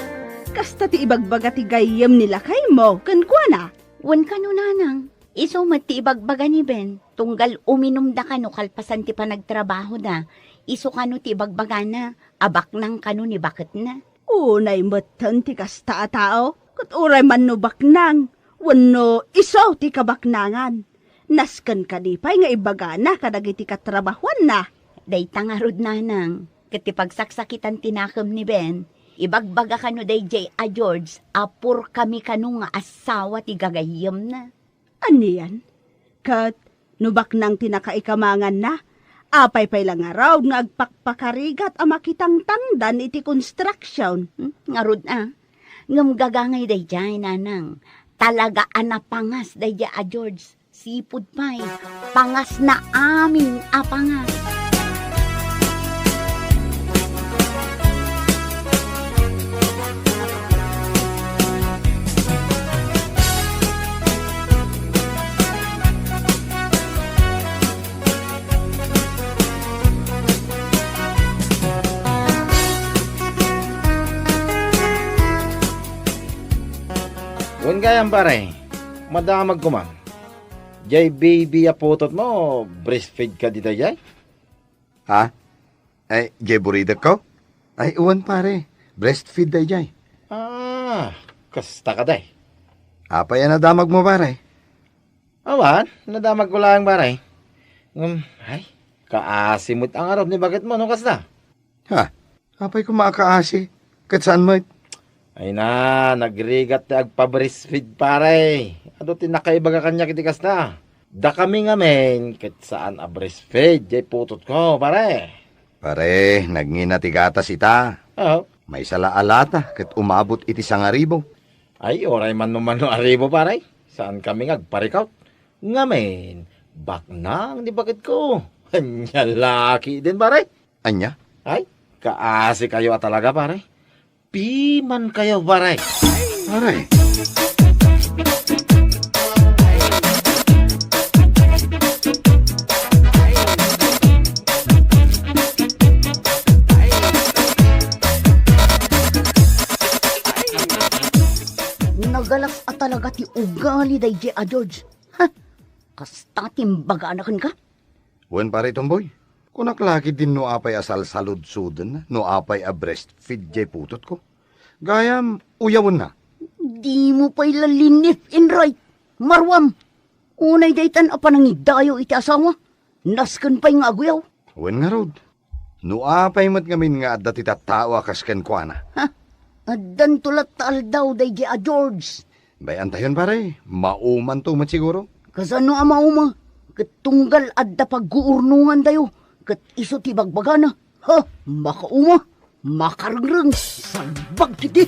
Kasta ti ibagbaga ti gayyem ni lakaymo kenkuana? Wen kano, nanang. Isu met ti ibagbaga ni Ben, tunggal uminumda kano kalpasan ti panagtrabahoda. Isu kano ti ibagbagana, a baknang kano ni baketna. Unay metten ti kasta a tao, ket uray man no baknang, wenno isu ti kabaknangan. Nasken kadi pay nga ibagana kadagiti katrabahuanna. Dayta ngarud, nanang, ket ti pagsaksakitan ti nakem ni Ben, ibagbaga kano daydiay a George a purkami kano nga asawa ti gagayyemna. Anian? Ket no baknang ti nakaikamanganna, apay pay la ngarud nga agpakpakarigat a makitangtangdan iti construction? Hmm, ngarud a. Ngem gagangay daydiay, nanang. Talaga a napangas daydiay a George. Sipud pay, pangasna amin a pangas. Wen gayam, pare, madamag koma. Jay baby a putotmo, breastfeed kadi dayjay? Ha? Ay, jay buridekko? Ay, wen, pare. Breastfeed dayjay. Ah, kasta kadi. Apay a nadamagmo, pare? Awan, nadamagko laeng, pare. Ngem, ay, kaasi met a ngarud ni baketmo no kasta. Ha? Apay koma a kaasi? Ket saan met? Ay na, nagrigat ti agpa-breastfeed, pare. Adu ti nakaibaga kaniak iti kasta. Dakami ngamin, ket saan a breastfeed, jay putotko, pare. Pare, nagngina ti gatas ita. Oo. Maysa la a lata, ket umabot iti sangaribu. Ay, uray man no mano aribu, pare. Saankami nga agparikut. Ngamin, baknang ni baketko. Ania la ketdin, pare. Ania? Ay, kaasikayo a talaga, pare. Pimankayo, pare. Pare. Nagalas a talaga ti ugali dayjay a George. Ha? Kasta ti imbagana kenka? Wen, pare Tomboy, kunak la ketdin no apay a salsaludsoden, no apay a breastfeed jay putotko. Gayam, uyawenna. Dimo pay la linif in right, maruam. Unay daytan a panangidayo iti asawa, nasken pay nga aguyaw. Wen ngarud, No apay met ngamin nga adda ti tattao a kas kenkuana? Ha? Addanto latta aldaw daydi a George. Bay-antayon, pare. Maumanto met siguro. Kasano a mauma? Ket tunggal adda pagguurnongantayo, ket isu ti bagbagana. Ha? Makauma? Makarengreng? Salbag ti di!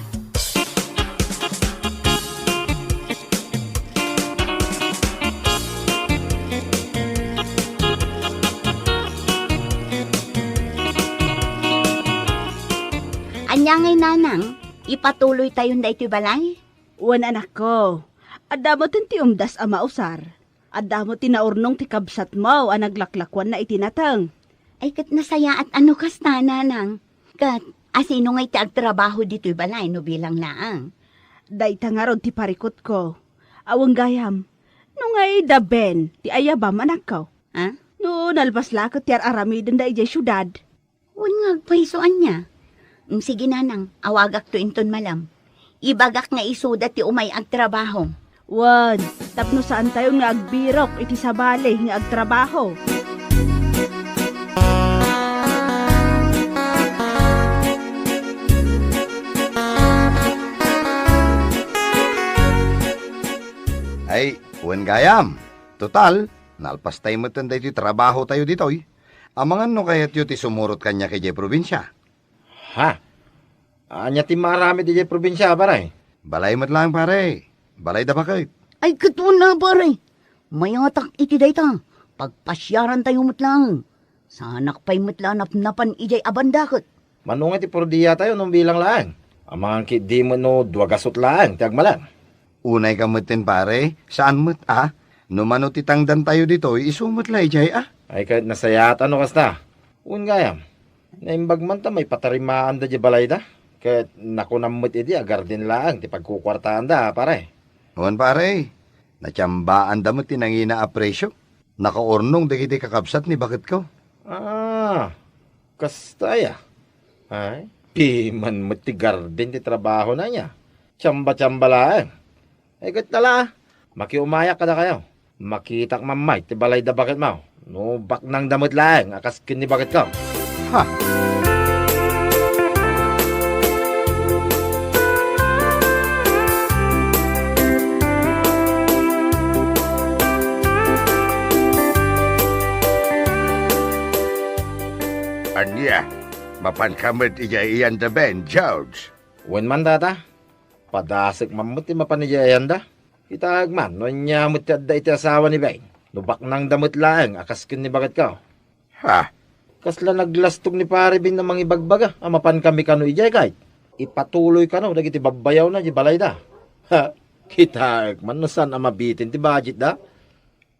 Ania ngay, nanang? Ipatuloytayon daytoy balay? Wen, anakko, adda metten ti umdas a mausar. Adda met ti naurnong ti kabsatmo a naglaklakuanna iti nateng. Ay, ket nasayaat a no kasta, nanang. Ket asino ngay ti agtrabaho ditoy balay no bilang laeng? Dayta ngarud ti parikutko. Awan gayam. No ngay da Ben ti ayabam, anakko? Ha? No nalpas la ket ti ar-aramidenda idiay siudad. Wen nga agpayso ania? Mm, sige, nanang, awagakto inton malam. Ibagak nga isuda ti umay agtrabaho. Wen, tapno saantayon nga agbirok iti sabali nga agtrabaho. Ay, wen gayam. Total, nalpastay metten daytoy trabahotayo ditoy. Amangan no kayatyo ti sumurot kaniak idiay probinsia. Ha? Ania ti maaramid idiay probinsia, pare? Balay met laeng, pare. Balay da baket. Ay, ket wen a, pare. Mayatak iti dayta. Pagpasiarantayo met laeng. Saanak pay met la a napnapan idiay a banda ket. Mano nga ti purdiatayo no bilang laeng? Amangan ketdi met no dua gasut laeng ti agmalem. Unay ka metten, pare, saan met a? No mano ti tangdantayo ditoy, isu met la idiay a? Ay, ket nasayaat a no kasta. Wen gayam, naimbag man ta maipatarimaanda diay balayda. Ket nakunam met idi a garden laeng ti pagkukuartaanda, pare. Wen, pare, natiambaanda met ti nangina a presio. Nakaurnong dagiti kakabsat ni baketko. Ah, kasta aya? Ay, piman met ti garden ti trabahona ania. Tiamba-tiamba laeng. Ay, ket tala, makiumayak kadakayo. Makitak mammay ti balay da baketmo. No baknangda met laeng a kas ken ni baketko. Ha! Ania, mapanka met idiay iyanda Ben, George? Wen man, tata. Padasek man met ti mapan idiay iyanda. Kitaek man no ania met ti adda iti asawa ni Ben. No baknangda met laeng a kas ken ni baketko. Ha? Kasla naglastog ni Pare Ben a mangibagbaga a mapankami kano idiay, ket ipatuloy kano dagiti babbayawna idiay balayda. Ha? Kitaek man no saan a mabitin ti budgetda.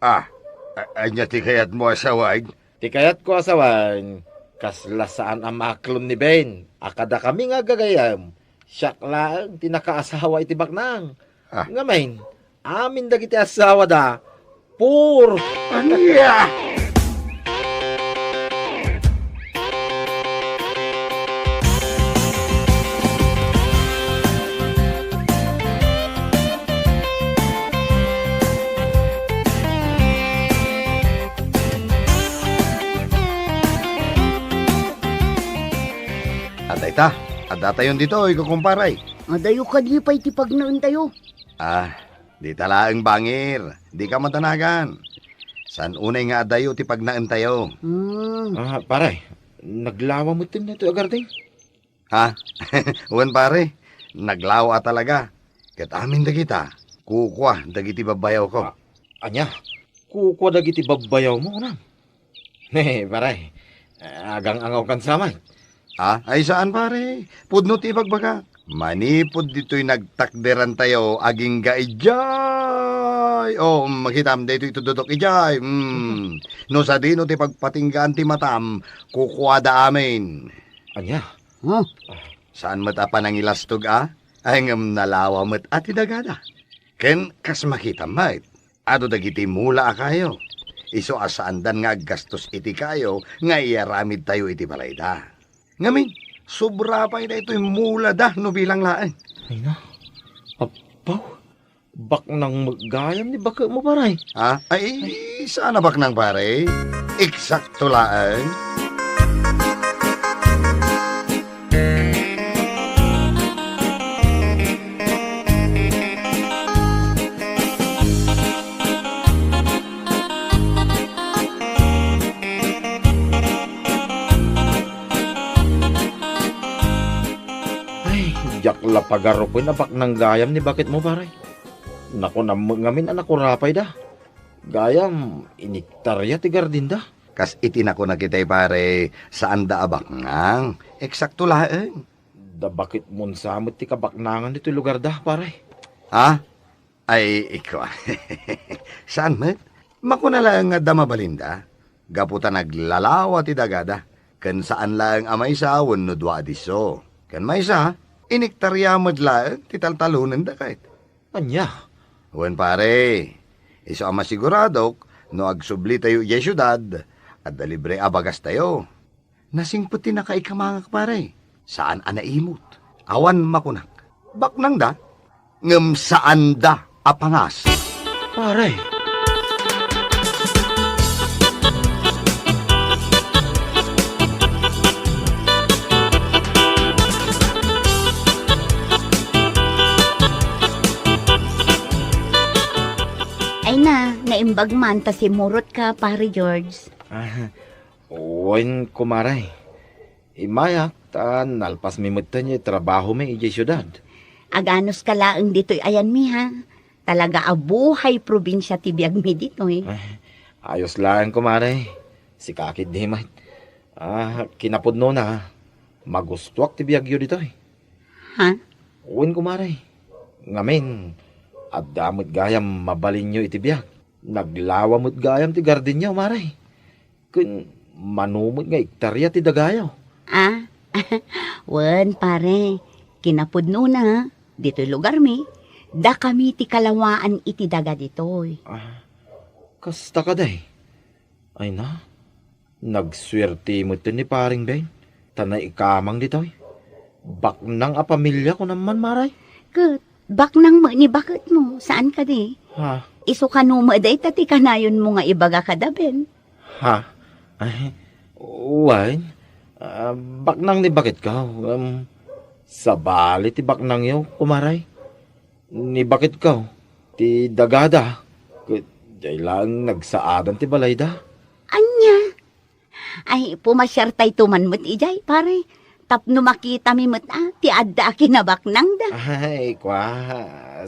Ah, a-, ania ti kayatmo a sawen? Ti kayatko a sawen, kasla saan a maaklon ni Ben a kadakami nga aggagayyem, siak laeng ti nakaasawa iti baknang. Ah. Ngamin, amin dagiti asawada, pur. Ania? Adda ita, addatayon ditoy, kukumpare. Adayo kadi pay ti pagnaentayo? Ah, dita laeng bangir, dika madanagan. Saan unay nga adayo ti pagnaentayo. Hmm. Ah, pare, naglawa met ti netoy a garden? Ha? Wen, pare, naglawa a talaga. Ket amin dagita, kukua dagiti babbayawko. A-, ania? Kukua dagiti babbayawmo, kunam? Ne, pare, agang-angawkan sa met. Ha? Ay, saan, pare. Pudno ti ibagbagak. Manipud ditoy nagtakderantayo, agingga idiay. Oh, makitam, daytoy itudodok idiay. Mm. No sadino ti pagpatinggaan ti matam, kukuada amin. Ania? Huh? Saan met a panangilastog a? Ay, ngem nalawa met a ti dagada. Ken kas makitam met, adu dagiti mula a kayo. Isu a saandan nga aggastos iti kayo nga iyaramidtayo iti balayda. Ngamin, sobra pay daytoy mulada no bilang laeng. Ay na, apaw, baknang met gayam ni baketmo, pare. Ha? Ay, saan a baknang, pare. Eksakto laeng. La pagarupen a baknang gayam ni baketmo, pare. Nakunam met ngamin a nakurapayda. Gayam, iniktarya ti gardinda. Kas iti nakunak itay, pare, saanda a baknang. Eksakto laeng. Da baketmon sa met ti kabaknangan ditoy lugarda, pare. Ha? Ay, ikua. Saan met? Makuna laeng nga adda mabalinda. Gapu ta naglalawa ti dagada. Ken saan laeng a maysa wenno dua a disso. Ken maysa, iniktarya met laeng ti taltalonenda ket. Ania? Wen, pare, isu a masiguradok no agsublitayo idiay siudad, adda libre a bagastayo. Nasingpet ti nakaikamangak, pare. Saan a naimut. Awan makunak. Baknangda, ngem saanda a pangas. Pare. Ay na, naimbag man ta simurot ka, Pare George. Ah, wen, kumare. Immayak ta nalpasmi metten ti trabahomi idiay siudad. Aganuska laeng ditoy ayanmi, ha? Talaga a buhay probinsia ti biagmi ditoy. Ay, ayos laeng, kumare. Sika ketdi met. Ah, kinapudnona, magustuak ti biagyo ditoy. Ha? Wen, kumare. Ngamin, adda met gayam mabalinyo iti biag. Naglawa met gayam ti gardinyo, mare. Ken mano met nga iktarya ti dagayo. Ah, wen, pare, kinapudnona, ditoy lugarmi, dakami ti kalawaan iti daga ditoy. Ah, kasta kadi? Ay na, nagsuerte met ni Paring Ben, ta naikamang ditoy. Baknang a pamilia, kunam man, mare. Ket baknang met ni baketmo, saan kadi? Ha? Isu kano met dayta ti kanayonmo nga ibaga kada Ben? Ha? Ay, wen, ah, baknang ni baketko, um, sabali ti baknangyo, kumare. Ni baketko, ti dagada, ket diay laeng nagsaadan ti balayda. Ania? Ay, pumasiartayto man met idiay, pare. Tapno makitami met, ah, ti adda a kinabaknangda. Ay, kua,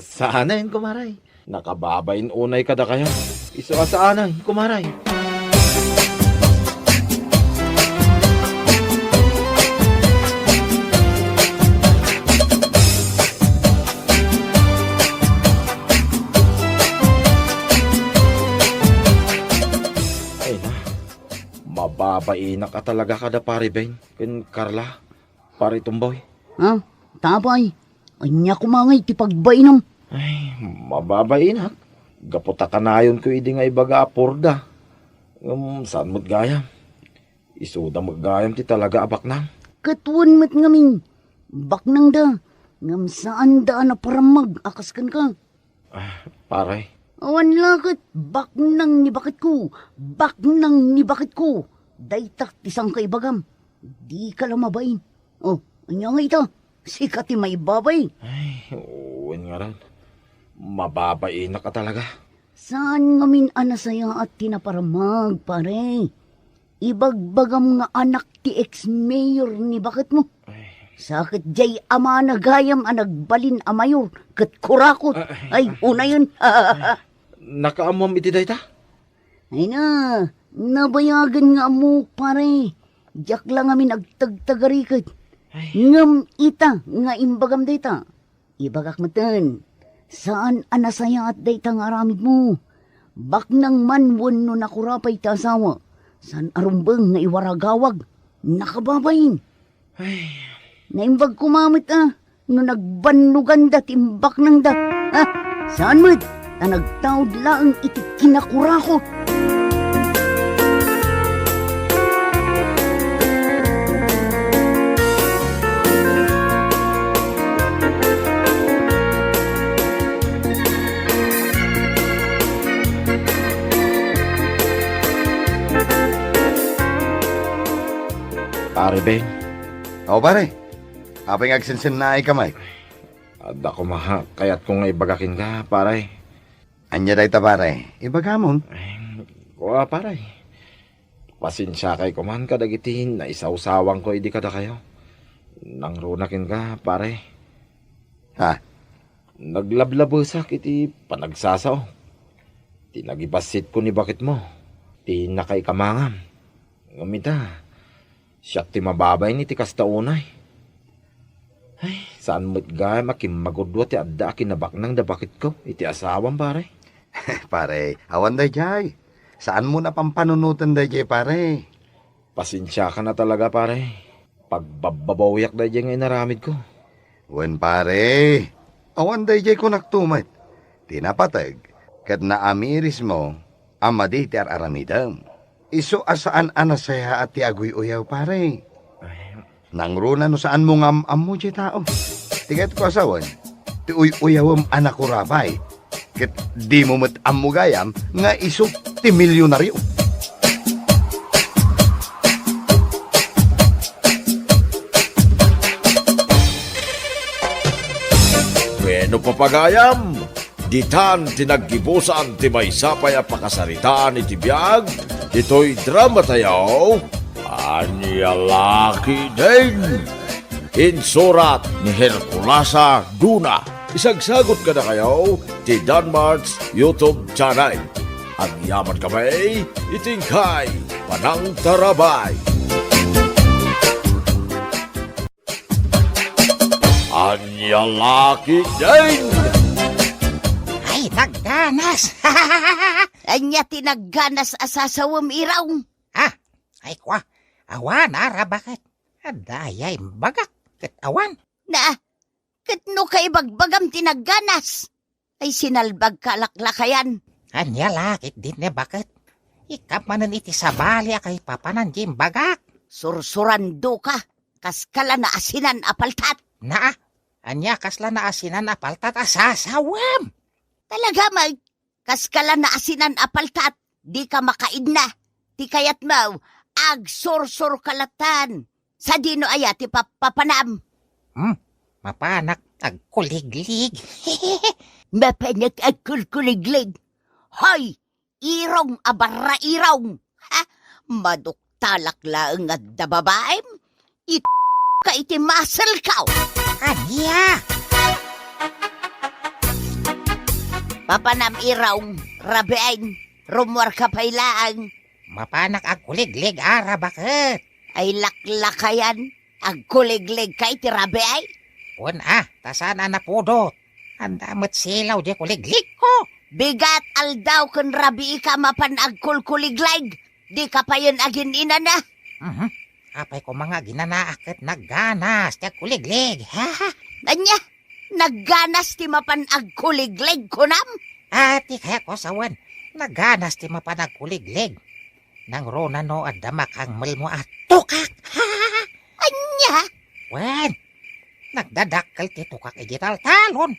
saanen, kumare. Nakababain unay kadakayo. Isu a saanen, kumare. Ay na, mababainak a talaga kada Pare Ben ken Carla, Pare Tumboy. Ah, tapay, ania koma ngay ti pagbainam? Ay, mababainak. Gapu ta kanayonko idi nga ibaga a purda. Ngem saan met gayam. Isuda met gayam ti talaga a baknang. Ket wen met ngamin, baknangda, ngem saanda a naparammag a kas kenka. Ah, pare. Awan la ket baknang ni baketko, baknang ni baketko. Dayta ti sangkaibagam. Dika la mabain. Oh, ania ngay ita? Sika ti maibabain. Ay, wen ngarud. Mababainak a talaga. Saan ngamin a nasayaat ti naparammag, pare. Ibagbagam nga anak ti ex-mayor ni baketmo. Ay. Sa ket diay amana gayam a nagbalin a mayor ket kurakot. Ah, ay, ay, ah, unayen. Nakaammoam iti dayta? Ay na, nabayagen nga ammok, pare. Diak la ngamin agtagtagariket. Ay. Ngem ita nga imbagam dayta. Ibagak metten, saan a nasayaat dayta nga aramidmo. Baknang man wenno nakurapay ti asawa, saan a rumbeng nga iwaragawag, nakababain. Ay. Naimbag koma met a no nagbannoganda ti imbaknangda. Ha? Saan met, ta nagtaud laeng iti kinakurakot. Pare Ben. O, pare. Apay nga agsensennaay ka met? Adda koma kayatko nga ibaga kenka, pare. Ania dayta, pare? Ibagamon. Ay, kua, pare. Pasensiakay koman kadagiti naisawsawangko idi kadakayo. Nangruna kenka, pare. Ha? Naglablabesak iti panagsasao. Ti nagibassitko ni baketmo, ti nakaikamangam. Ngem ita, siak ti mababain iti kasta unay. Ay, saan met gayam a kimmagudua ti adda a kinabaknang da baketko iti asawam, pare. Pare, awan daydiay. Saanmo a pampanunoten daydiay, pare. Pasensiakan a talaga, pare. Pagbabbabawiak daydiay nga inaramidko. Wen, pare. Awan daydiay kunakto met. Ti napateg, ket naamirismo a madi ti ar-aramidem. Isu a saan a nasayaat ti aguy-uyaw, pare. Ay. Nangruna no saanmo nga am-ammo diay tao. Ti kayatko a sawen, ti uy-uyawem a nakurabay. Ket dimo met ammo gayam nga isu ti milionario. Bueno, papagayam, ditan ti naggibusan ti maysa pay a pakasaritaan iti biag ditoy dramatayo, Ania La Ketdin. Insurat ni Herculasa Duna. Isagsagut kadakayo ti Danmart's YouTube channel. Agyaman kami iti inkay panangtarabay. Ania La Ketdin! Ay, nagganas! Ania ti nagganas a sasawem, Iraw? Ha? Ay, kua, awan a rabaket. Adda aya imbagak ket awan. Na, ket no kaibagbagam ti nagganas, ay sinalbagka a laklakayan. Ania la ketdin ne baket? Ikkam manen iti sabali a kaipapanan ti imbagak. Sursurandoka, kas kala naasinan a paltat. Naa, ania kasla naasinan a paltat a sasawem? Talaga met, kas kala naasinan a paltat, dika makaidna. Ti kayatmo, agsursurka latta. Sadino aya ti pap-, papanam? Hmm, mapanak agkuliglig. Mapanak agkulkuliglig. Hoy, Irong a barra Irong! Ha? Maduktalak laeng nga adda babaem? It-, ka iti muscle ko! Ania? Papanam, Irong, rabiin, rummuarka pay laeng. Mapanak agkuliglig a rabaket. Ay laklakayan, agkuliglig ka iti rabii? Wen a, ta saan a napudot. Adda met silaw diay kuligligko. Bigat aldaw ken rabiika a mapan agkulkuliglig. Dika payen agin-inana. Mhm. Apay koma nga aginanaak ket nagganas ti agkuliglig. Ania? Nagganas ti mapan agkuliglig, kunam? A, ti kayatko a sawen, nagganas ti mapan agkuliglig. Nangruna no adda makangmelmo a tukak. Ania? Wen, nagdadakkel ti tukak iti taltalon.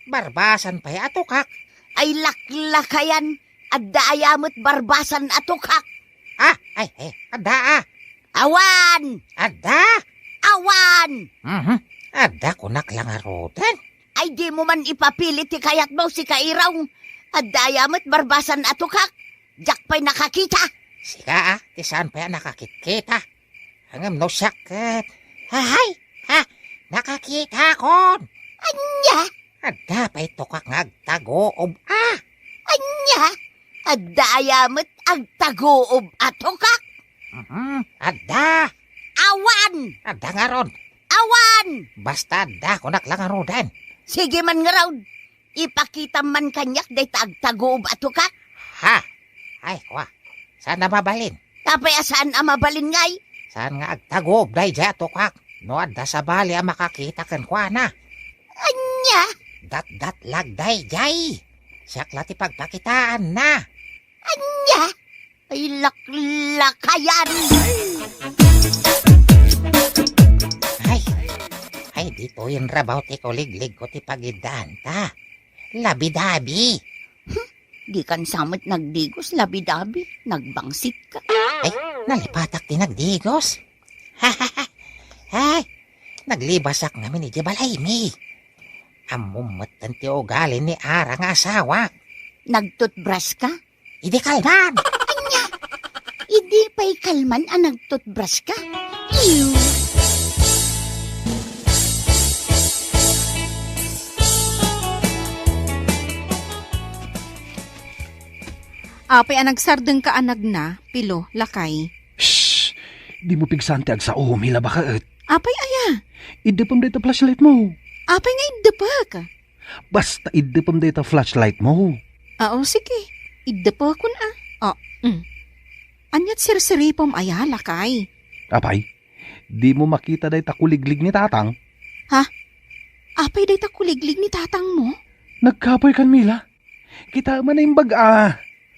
Barbasan pay a tukak. Ay laklakayan, adda aya met barbasan a tukak? A, ay, ay, adda a. Awan! Adda? Awan! Mhm. Adda kunak la ngaruden. Ay, dimo man ipapili ti kayatmo, sika Irong. Adda aya met barbasan a tukak? Diak pay nakakita. Sika a, ti saan pay a nakakitkita. Ngem no siak ket, ahay, ha, nakakitakon. Ania? Adda pay tukak nga agtaguob a. Ania? Adda aya met agtaguob a tukak? Mhm, adda. Awan! Adda ngarud. Awan! Basta adda, kunak la ngaruden. Sige man ngarud. Ipakitam man kaniak dayta agtaguob a tukak. Ha? Ay, kua. Saan a mabalin? Apay a saan a mabalin ngay? Saan nga agtaguob daydiay a tukak no adda sabali a makakita kenkuana? Ania? Datdatlag daydiay. Siak la ti pagpakitaanna. Ania? Ay, laklakayan! Ay, ay, ditoyen rabaw ti kuligligko ti pagiddaanta. Labidabi. Hmm, dikan sa met nagdigos, labidabi. Nagbangsitka. Ay, nalipatak ti nagdigos. Ay, naglibasak ngamin iti balaymi. Ammom metten ti ugali ni Ara nga asawak. Nagtutbrush ka? Idi kalman. Ania? Idi pay kalman a nagtutbrush ka? Ew! Apay a nagsardengka a nagna, Pilo, lakay? Shh! Dimo pigsaan ti agsao, Mila, baket. Apay aya? Iddepem dayta flashlight mo. Apay nga iddepek? Basta iddepem dayta flashlight mo. Ah, o, sige. Iddepekon, ah. Oh, mm. Aniat sirsiripem aya, lakay? Apay, dimo makita dayta kuliglig ni Tatang? Ha? Apay dayta kuliglig ni Tatang mo? Nagkapoy kan Mila. Kita man a imbag a.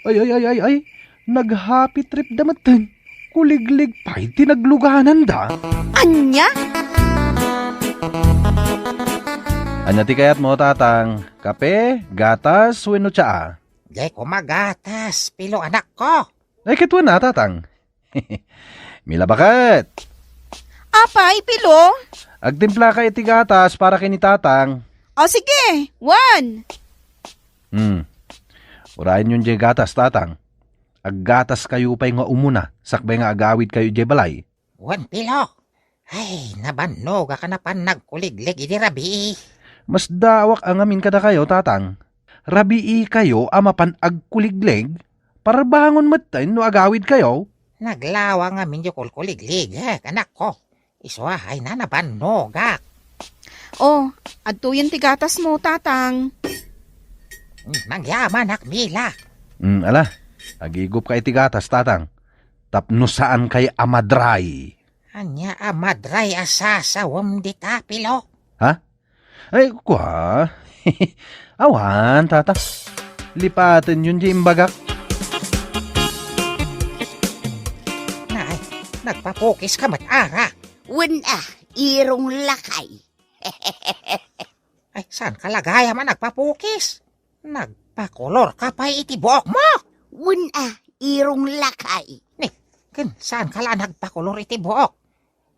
Ay, ay, ay, ay, ay. Nag-happy trip da metten. Kuliglig pay ti naglugananda. Ania? Ania ti kayatmo, Tatang? Kape, gatas, wenno tsaa? Diay koma gatas, Pilo, anakko. Ay, ket wen a, Tatang. Mila, baket. Apay, Pilo? Agtimplaka iti gatas para ken ni Tatang. O, sige. Wen. Hmm. Urayenyon diay gatas, Tatang. Aggataskayo pay nga umuna, sakbay nga agawidkayo idiay balay. Wen, Pilo. Ay, nabannogak a napan nagkuliglig idi rabii. Masdaawak a ngamin kadakayo, Tatang. Rabiikayo a mapan agkuliglig, parbangon metten no agawidkayo. Naglawa ngamin diay kulkuligligek, anakko. Isu a, ay, na, nabannogak. Oh, adtoyen ti gatasmo, Tatang. Mm, mangyamanak, Mila. Mm, ala, agigupka iti gatas, Tatang. Tapno saankay a madray. Ania a madray a sasawem dita, Pilo? Ha? Ay, kua? Awan, Tata. Lipatenyon diay imbagak. Nay, nagpapukiska met, Ara. Wen a, irong lakay. Ay, saanka la gayam a nagpapukis? Nagpakolorka pay iti buokmo? Wen a, irong lakay. Ni, ken saanka la nagpakolor iti buok?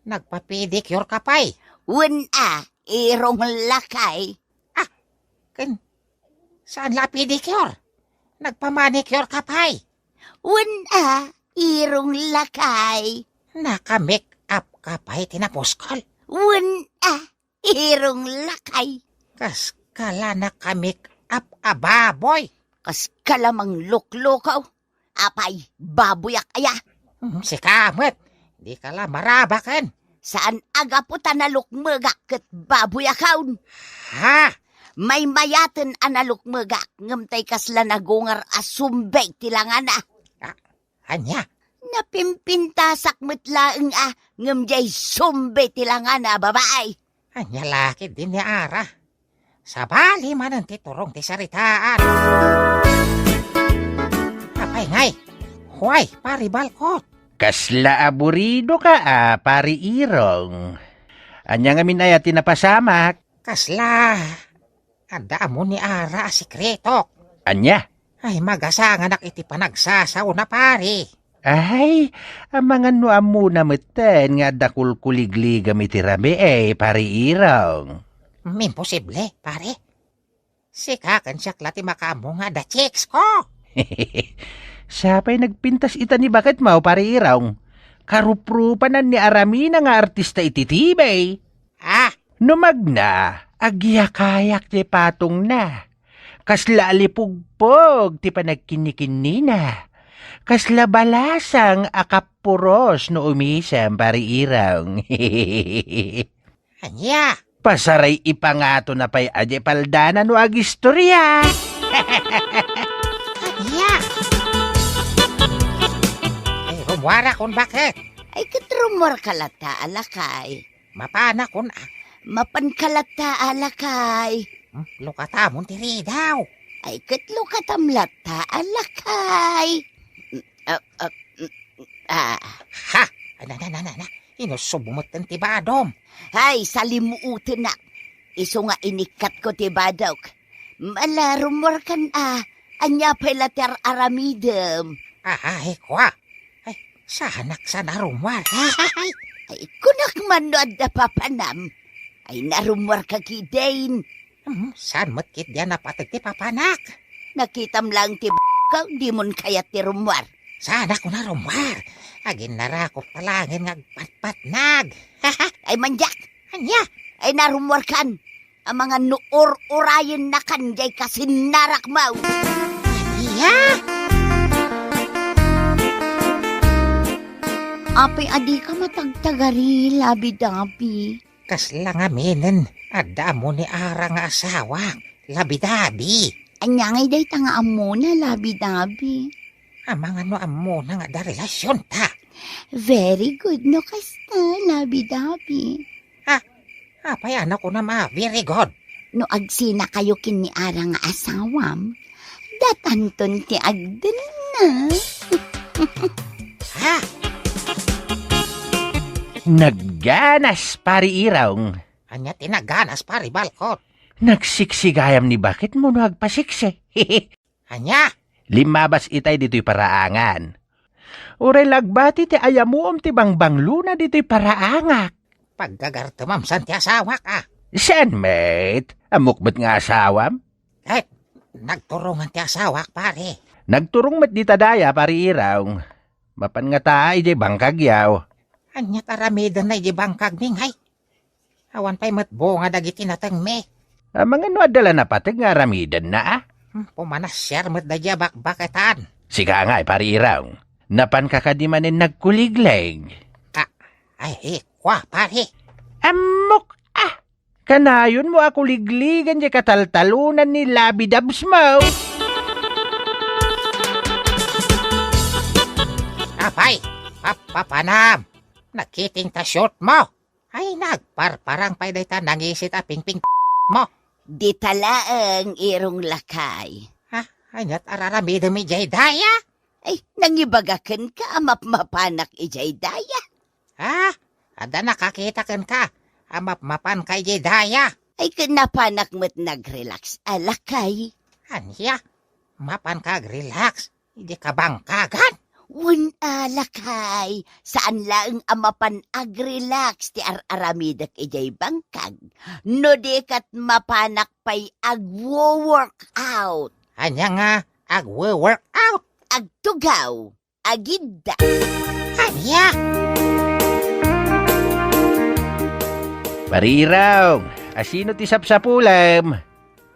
Nagpa-pedicure ka pay? Wen a, irong lakay. Ah, ken saan la a pedicure? Nagpa-manicure ka pay? Wen a, irong lakay. Naka-make up ka pay ti napuskol? Wen a, irong lakay. Kaska la naka-make up a baboy. Kaska la mangluklukaw. Apay, baboyak aya? Hmm, sika met, dika la marabaken. Saan a gapu ta nalukmegak ket baboyakon. Ha? Maymayaten a nalukmegak, ngem tay kasla nagungar a sumbe ti langana. Ah, ania? Napimpintasak met laeng a, ngem diay sumbe ti langana a babai. Ania la ketdi ni Ara? Sabali manen ti turong ti saritaan. Apay ngay? Huay, Pari Balkot. Kasla aburidoka a, Pari Irong. Ania ngamin aya ti napasamak? Kasla adda ammo ni Ara a sekretok. Ania? Ay, magasanganak iti panagsasaona, pari. Ay, amangan no ammona metten nga adda kulkuligligam iti rabii, Pari Irong. Imposible, pari. Sika ken siak la ti makaammo nga adda chicks ko. Siapay nagpintas ita ni baketmo, Pari Irong. Karuprupanan ni Aramina nga artista iti T V. Ah, no magna, agyakayak ti patongna. Kasla alipugpog ti panagkinnikinnina. Kasla balasang a kappuros no umisem, Pari Irong. Ania? Pasaray ipangatona pay a di paldana no agistorya. Ania? Ay, rummuarakon, baket. Ay, ket rummuarka latta, a lakay. Mapanakon, a. Mapanka latta, a lakay. Hmm, lukatamon ti ridaw. Ay, ket lukatam latta, a lakay. Mm, ah, ah, mm, ah. Ha? Ana, na, na, na, na. Inusubmo metten ti badom. Ay, salimuotenak. Isu nga inikkatko ti badok. Ala, rummuarkan a. Ania pay la ti ar-aramidem? Ay, kua. Ay, saanak sa narummuar. Ay, kunak man no adda papanam. Ay, narummuarka ketdin. Hmm, saan met ketdi a napateg ti papanak? Nakitam laeng ti b-, ka, dimon kayat ti rummuar. Saanak narummuar. Aginnarakop ta laengen nga agpatpatnag. Ay, mandiak. Ania? Ay, narummuarkan. Amangan no ur-urayennakan diay kasinnarakmo. Ania? Apay a dika matagtagari, Labi-Dabi? Kasla ngaminen, adda ammo ni Ara nga asawak, Labi-Dabi. Ania ngay dayta nga ammona, Labi-Dabi? Amangan no ammona nga adda relasionta. Very good no kasta, Labi-Dabi. Ah, apay a nakunam a very good? No agsinakayo ken ni Ara nga asawam, datanton ti agdenna. Ha? Nagganas, Pari Irong. Ania ti nagganas, Pari Balkot? Nagsiksigayam ni baketmo no agpasiksi. Ania? Limmabas itay ditoy paraangan. Uray la agbati ti ayamuom ti bangbanglona ditoy paraangak. Paggagartemam san ti asawak, ah. Saan met? Ammok met nga asawam? Eh, nagturongan ti asawak, pare. Nagturong met dita daya, Pari Irong. Mapan ngata idiay bangkagyo. Aniat aramidenna idiay bangkagmi, ngay? Awan pay met bunga dagiti natengmi. Amangan no adda la napateg nga aramidenna, a? Hmm, pumanasiar met daydiay a bakbaketan. Sika ngay, Pari Irong. Napanka kadi manen nagkuliglig? Ah, ay, eh, kua, pare. Ammok, ah! Kanayonmo a kuligligan diay kataltalonan ni Labi-Dabs mo. Apay, papapanam. Nakiting ta short mo. Ay, nagparparang pay dayta nangisit a pingping mo. Dita laeng, Irong Lakay. Ha? Aniat araramidem idiay daya? Ay, nangibaga kenka a mapmapanak idiay daya? Ha? Adda nakakita kenka a mapmapanka idiay daya? Ay, ken napanak met nagrelax a, Lakay. Ania? Mapanka agrelax? Idi kabangkagan? Wen a, Lakay, saan laeng a mapan agrelax ti ar-aramidek idiay bangkag. No di ket mapanak pay agwo-workout. Ania nga agwo-workout? Agtugaw, agidda. Ania? Pari Irong, asino ti sapsapulem?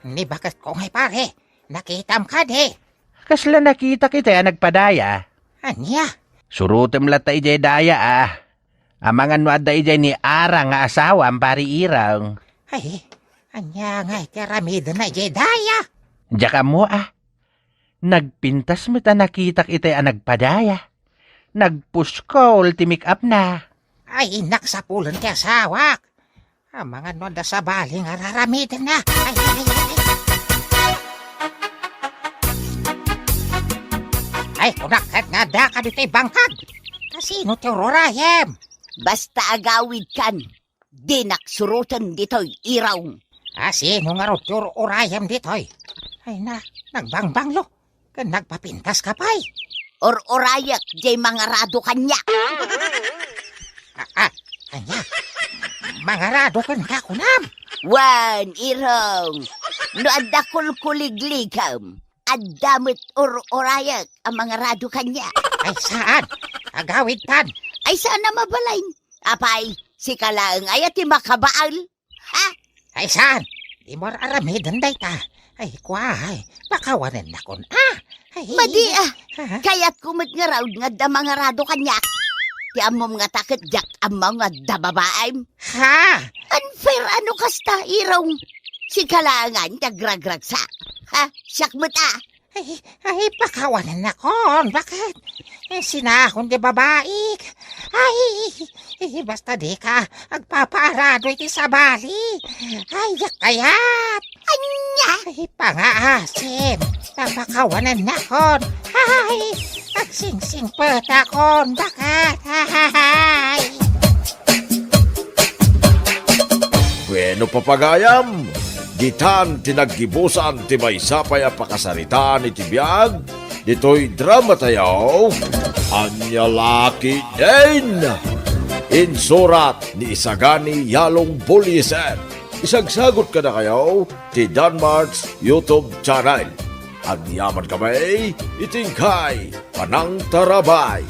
Ni baketko ngay, pare. Nakitam kadi? Kasla nakitak itay a nagpadaya? Ania? Surotem latta idiay daya, a. Amangan no adda idiay ni Ara nga asawam, Pari Irong. Ay, ania ngay ti aramidenna idiay daya? Diak ammo, a. Nagpintas met a nakitak itay a nagpadaya. Nagpuskol ti make-up na. Ay, innak sapulen ti asawak. Amangan no adda sabali nga araramidenna. Ay, ay, ay, ay. Ay, kunak ket nga adda kaditoy bangkag. Kasino ti ururayem? Basta agawidkan, dinak suroten ditoy, Irong. Asino ngarud ti ururayem ditoy? Ay na, nagbangbanglo. Ken nagpapintas ka pay? Ur-urayek diay mangarado kaniak. Ah, ah, ania? Mangarado kenka kunam? Wen, Irong. No adda kulkuligligem, adda met ur-urayek a mangarado kaniak. Ay, saan? Agawidtan. Ay, saan a mabalin? Apay, sika laeng aya ti makabael? Ha? Ay, saan? Dimo ar-aramiden dayta. Ay, kua, ay, pakawanennakon, a. Ay, madi, a. Ha? Kayatko met ngarud nga adda mangarado kaniak. Ti ammom ngata ket diak ammo nga adda babaim. Ha? Unfair a no kasta, Irong. Sika laengan ti agragragsa. Ha? Siak met, a. Ay, ay, pakawanennakon. Baket? Eh, sinahon ti babaik. Ay, eh, basta dika agpapaarado iti sabali. Ay, diak kayat. Ania? Ay, pangaasim. Pakawanennakon. Ay, agsingsingpetakon. Baket? Ay. Bueno, papagayam, ditan ti naggibusan ti maysa pay a pakasaritaan iti biag ditoy drama tayo, Ania La Ketdin. Insurat ni Isagani Yalong Buliser. Isagsagot kadakayo ti Danmart's YouTube channel. Agyaman kami iti inkay panangtarabay.